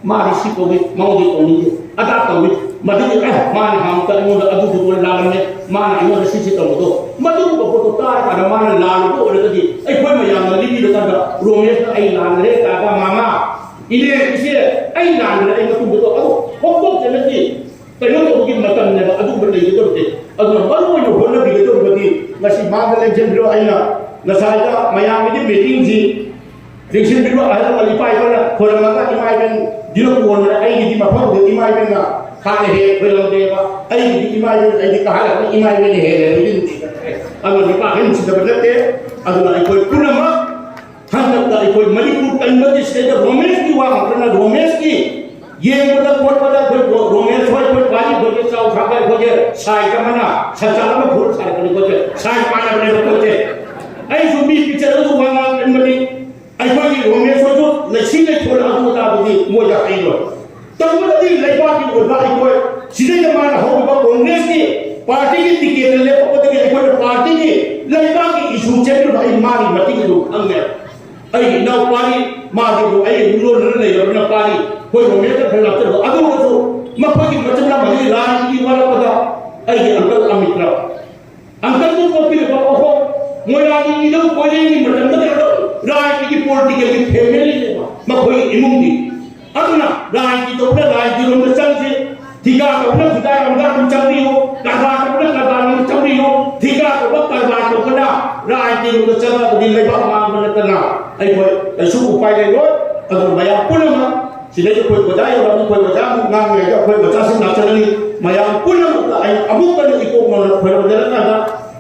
ꯃꯥꯗꯤ ꯁꯤ ꯀꯧꯏ, ꯃꯉꯣꯟꯗꯤ ꯀꯧꯅꯤꯡꯗꯦ, ꯑꯗꯥ ꯀꯧꯏ, ꯃꯗꯨꯒꯤ ꯑꯦ, ꯃꯥꯅ ꯍꯥꯡꯇ ꯑꯩꯉꯣꯟꯗ ꯑꯗꯨꯗꯨ ꯂꯥꯜꯂꯝꯃꯦ, ꯃꯥꯅ ꯑꯩꯉꯣꯟꯗ ꯁꯤꯁꯤ ꯇꯧꯕꯗꯣ, ꯃꯗꯨꯒꯨꯝꯕ ꯄꯣꯠꯇꯣ ꯇꯥꯔꯀꯥꯟꯗ ꯃꯥꯅ ꯂꯥꯜꯂꯨꯕ ꯑꯣꯏꯔꯒꯗꯤ ꯑꯩꯈꯣꯏ ꯃꯌꯥꯝꯅ ꯂꯤꯕꯤꯔꯀꯥꯟꯗ ꯔꯣꯃꯦꯁꯅ ꯑꯩ ꯂꯥꯟꯈ꯭ꯔꯦ ꯀꯥꯏꯅ ꯃꯃꯥ, ꯏꯅꯦ, ꯏꯆꯦ, ꯑꯩ ꯂꯥꯟꯈ꯭ꯔꯦ, ꯑꯩ ꯃꯇꯨꯡꯗ ꯇꯧ-, ꯑꯗꯣ ꯍꯣꯞꯇꯣꯛꯇꯅꯗꯤ ꯀꯩꯅꯣ ꯇꯧꯕꯒꯤ ꯃꯇꯝꯅꯦꯕ ꯑꯗꯨꯒꯨꯝꯕ ꯂꯩꯒꯗꯧꯔꯤꯁꯦ꯫ ꯑꯗꯨꯅ ꯃꯔꯨ ꯑꯣꯏꯅ ꯍꯣꯠꯅꯕꯤꯒꯗꯧꯔꯤꯕꯗꯤ ꯉꯁꯤ ꯃꯥꯗ ꯂꯦꯡꯁꯤꯟꯕꯤꯔꯣ꯫ ꯑꯩꯅ ꯉꯁꯥꯏꯗ ꯃꯌꯥꯝꯒꯤꯗꯤ ꯃꯤꯇꯤꯡꯁꯤ ꯂꯦꯡꯁꯤꯟꯕꯤꯔꯣ꯫ ꯑꯍꯜ ꯂꯃꯟ ꯏꯄꯥ ꯏꯄꯥꯅ ꯈꯣꯏꯔꯝꯃꯒ ꯏꯃꯥ ꯏꯕꯦꯟ ꯗꯤꯅ ꯀꯣꯟꯅ ꯑꯩꯒꯤꯗꯤ ꯃꯐꯝꯗꯨ ꯏꯃꯥ ꯏꯕꯦꯟꯅ ꯍꯥꯟꯅ ꯍꯦꯛ ꯈꯣꯏꯔꯝꯗꯦꯕ꯫ ꯑꯩꯒꯤꯗꯤ ꯏꯃꯥ ꯏꯕꯦꯟ, ꯑꯩꯗꯤ ꯀꯥꯍꯜꯂꯛꯄ ꯏꯃꯥ ꯏꯕꯦꯟꯅ ꯍꯦꯜꯂꯦ꯫ ꯑꯗꯨ ꯅꯨꯄꯥ ꯑꯍꯟ ꯁꯤꯗꯕ ꯅꯠꯇꯦ꯫ ꯑꯗꯨꯅ ꯑꯩꯈꯣꯏ ꯄꯨꯝꯅꯃꯛ ꯍꯟꯗꯛꯇ ꯑꯩꯈꯣꯏ ꯃꯅꯤꯄꯨꯔ ꯀꯟꯕꯒꯤ ꯁꯤꯗꯩꯗ ꯔꯣꯃꯦꯁꯀꯤ ꯋꯥ ꯉꯥꯛꯇꯅ ꯔꯣꯃꯦꯁꯀꯤ ꯌꯦꯡꯕꯗ ꯈꯣꯠꯄꯗ ꯑꯩꯈꯣꯏ ꯔꯣ-, ꯔꯣꯃꯦꯁ ꯍꯣꯏ ꯑꯩꯈꯣꯏ ꯄꯥꯔꯤ ꯑꯩꯈꯣꯏꯒꯤ ꯆꯥꯎ ꯊꯥꯕ ꯑꯩꯈꯣꯏꯒꯤ ꯁꯥꯏꯖ ꯑꯃꯅ ꯁꯟꯆꯥꯛ ꯑꯃ ꯐꯨꯔ ꯁꯥꯔꯛꯄꯅꯤ ꯑꯩꯈꯣꯏꯁꯦ꯫ ꯁꯥꯏꯖ ꯃꯥꯟꯅꯕꯅꯦꯕ ꯑꯩꯈꯣꯏꯁꯦ꯫ ꯑꯩꯁꯨ ꯃꯤ ꯄꯤꯛꯆꯔꯁꯨ ꯋꯥ ꯉꯥꯡ ꯀꯟꯕꯅꯤ꯫ ꯑꯩꯈꯣꯏꯒꯤ ꯔꯣꯃꯦꯁ ꯍꯣꯏꯁꯨ ꯂꯩꯁꯤ ꯂꯩꯊꯣꯜ ꯑꯗꯨ ꯑꯗꯥꯗꯨꯗꯤ ꯃꯣꯏꯗ ꯍꯩꯔꯣꯏ꯫ ꯇꯧꯕꯗꯗꯤ ꯂꯩꯕꯥꯛꯀꯤ ꯑꯣꯏꯕ ꯑꯩꯈꯣꯏ ꯁꯤꯗꯩꯗ ꯃꯥꯅ ꯍꯧꯔꯤꯕ ꯀꯣꯡꯒ꯭ꯔꯦꯁꯀꯤ ꯄꯥꯔꯇꯤꯒꯤ ꯇꯤꯀꯦꯠꯇ ꯂꯦꯞꯄꯛꯄꯗꯒꯤ ꯑꯩꯈꯣꯏꯅ ꯄꯥꯔꯇꯤꯒꯤ ꯂꯩꯕꯥꯛꯀꯤ ꯏꯁꯨ ꯆꯦꯟꯕꯗ ꯑꯩ ꯃꯥꯒꯤ ꯃꯇꯤꯛ ꯑꯗꯨꯝ ꯈꯪꯉꯦ꯫ ꯑꯩꯒꯤ ꯏꯅꯥꯎꯄꯥꯒꯤ ꯃꯥꯒꯤꯕꯨ ꯑꯩ ꯑꯗꯨꯝ ꯂꯣꯟꯅꯅ ꯂꯩꯔꯕꯅꯤꯅ ꯄꯥꯔꯤ, ꯑꯩꯈꯣꯏ ꯔꯣꯃꯦꯟꯗ ꯈꯔ ꯂꯥꯛꯆꯕ꯫ ꯑꯗꯨ ꯑꯣꯏꯔꯁꯨ ꯃꯈꯣꯏꯒꯤ ꯃꯆꯤꯟ ꯑꯃꯅꯤ ꯂꯥꯟꯒꯤ ꯋꯥꯔꯛꯄꯗ ꯑꯩꯒꯤ uncle ꯑꯃꯤꯇ꯭ꯔ, uncleꯕꯨ ꯄꯣꯛꯄꯤꯔꯤꯕ ꯑꯍꯣ, ꯃꯣꯏꯔꯥꯡꯒꯤ ꯏꯙꯧ ꯀꯣꯏꯔꯦꯡꯒꯤ ꯃꯇꯝꯗ ꯀꯩꯅꯣ ꯇꯧ-, ꯔꯥꯏꯒꯤ political familyꯅꯦꯕ ꯃꯈꯣꯏꯒꯤ ꯏꯃꯨꯡꯗꯤ꯫ ꯑꯗꯨꯅ ꯔꯥꯏꯒꯤ ꯇꯧꯕꯅ ꯔꯥꯏꯒꯤ ꯔꯣꯝꯗ ꯆꯪꯁꯤ, ꯊꯤꯀꯥ ꯇꯧꯕꯅ ꯊꯤꯀꯥꯔꯣꯝꯗ ꯑꯗꯨꯝ ꯆꯪꯕꯤꯌꯨ, ꯀꯔꯕꯥꯔ ꯇꯧꯕꯅ ꯀꯔꯕꯥꯔꯔꯣꯝꯗ ꯆꯪꯕꯤꯌꯨ, ꯊꯤꯀꯥ ꯇꯧꯕ ꯀꯔꯕꯥꯔ ꯇꯧꯕꯅ ꯔꯥꯏꯒꯤꯔꯣꯝꯗ ꯆꯪꯉꯒꯗꯤ ꯂꯩꯕꯥꯛ ꯃꯥꯡꯕ ꯅꯠꯇꯅ ꯑꯩꯈꯣꯏ ꯀꯩꯁꯨ ꯎꯄꯥꯏ ꯂꯩꯔꯣꯏ꯫ ꯑꯗꯨꯅ ꯃꯌꯥꯝ ꯄꯨꯝꯅꯃꯛ ꯁꯤꯗꯩꯗ ꯑꯩꯈꯣꯏ ꯑꯣꯖꯥ ꯌꯧꯔꯛꯑꯅꯤ, ꯑꯩꯈꯣꯏ ꯑꯣꯖꯥ ꯑꯃꯨꯛ ꯉꯥꯡꯉꯤꯉꯩꯗ ꯑꯩꯈꯣꯏ ꯑꯣꯖꯥꯁꯤꯡ ꯂꯥꯛꯆꯒꯅꯤ꯫ ꯃꯌꯥꯝ ꯄꯨꯝꯅꯃꯛꯇ ꯑꯩ ꯑꯃꯨꯛ ꯍꯟꯅ ꯏꯀꯣꯛ ꯃꯧꯅ ꯈꯣꯏꯔꯝꯖꯔꯛꯂꯒ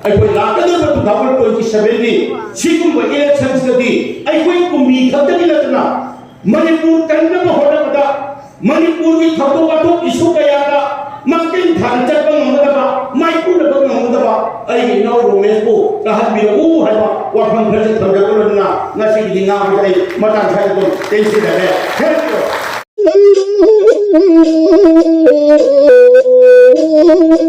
ꯑꯩꯈꯣꯏ ꯂꯥꯛꯀꯗꯧꯔꯤꯕ two thousand twenty sevenꯒꯤ ꯁꯤꯒꯨꯝꯕ electionꯁꯤꯗꯗꯤ ꯑꯩꯈꯣꯏ ꯀꯨꯝꯕꯤ ꯈꯛꯇꯒꯤ ꯅꯠꯇꯅ ꯃꯅꯤꯄꯨꯔ ꯀꯟꯅꯕ ꯍꯣꯠꯅꯕꯗ, ꯃꯅꯤꯄꯨꯔꯒꯤ ꯊꯧꯗꯣꯛ ꯋꯥꯊꯣꯛ issue ꯀꯌꯥꯗ ꯃꯥꯡꯖꯤꯜ ꯊꯥꯅ ꯆꯠꯄ ꯉꯝꯒꯗꯕ, ꯃꯥꯏꯄꯨꯅꯕ ꯉꯝꯒꯗꯕ ꯑꯩꯒꯤ ꯏꯅꯥꯎ ꯔꯣꯃꯦꯁꯄꯨ ꯇꯥꯍꯟꯕꯤꯔꯛꯎ ꯍꯥꯏꯕ ꯋꯥꯐꯝ ꯈꯔꯁꯦ ꯊꯝꯖꯗꯨꯅ ꯉꯁꯤꯒꯤꯗꯤ ꯉꯥꯡꯕꯗ ꯑꯩ ꯃꯇꯥꯡ ꯁ꯭ꯋꯥꯏꯗ ꯑꯗꯨꯝ ꯇꯦꯟꯁꯤꯟꯖꯔꯦ꯫ Thank you꯫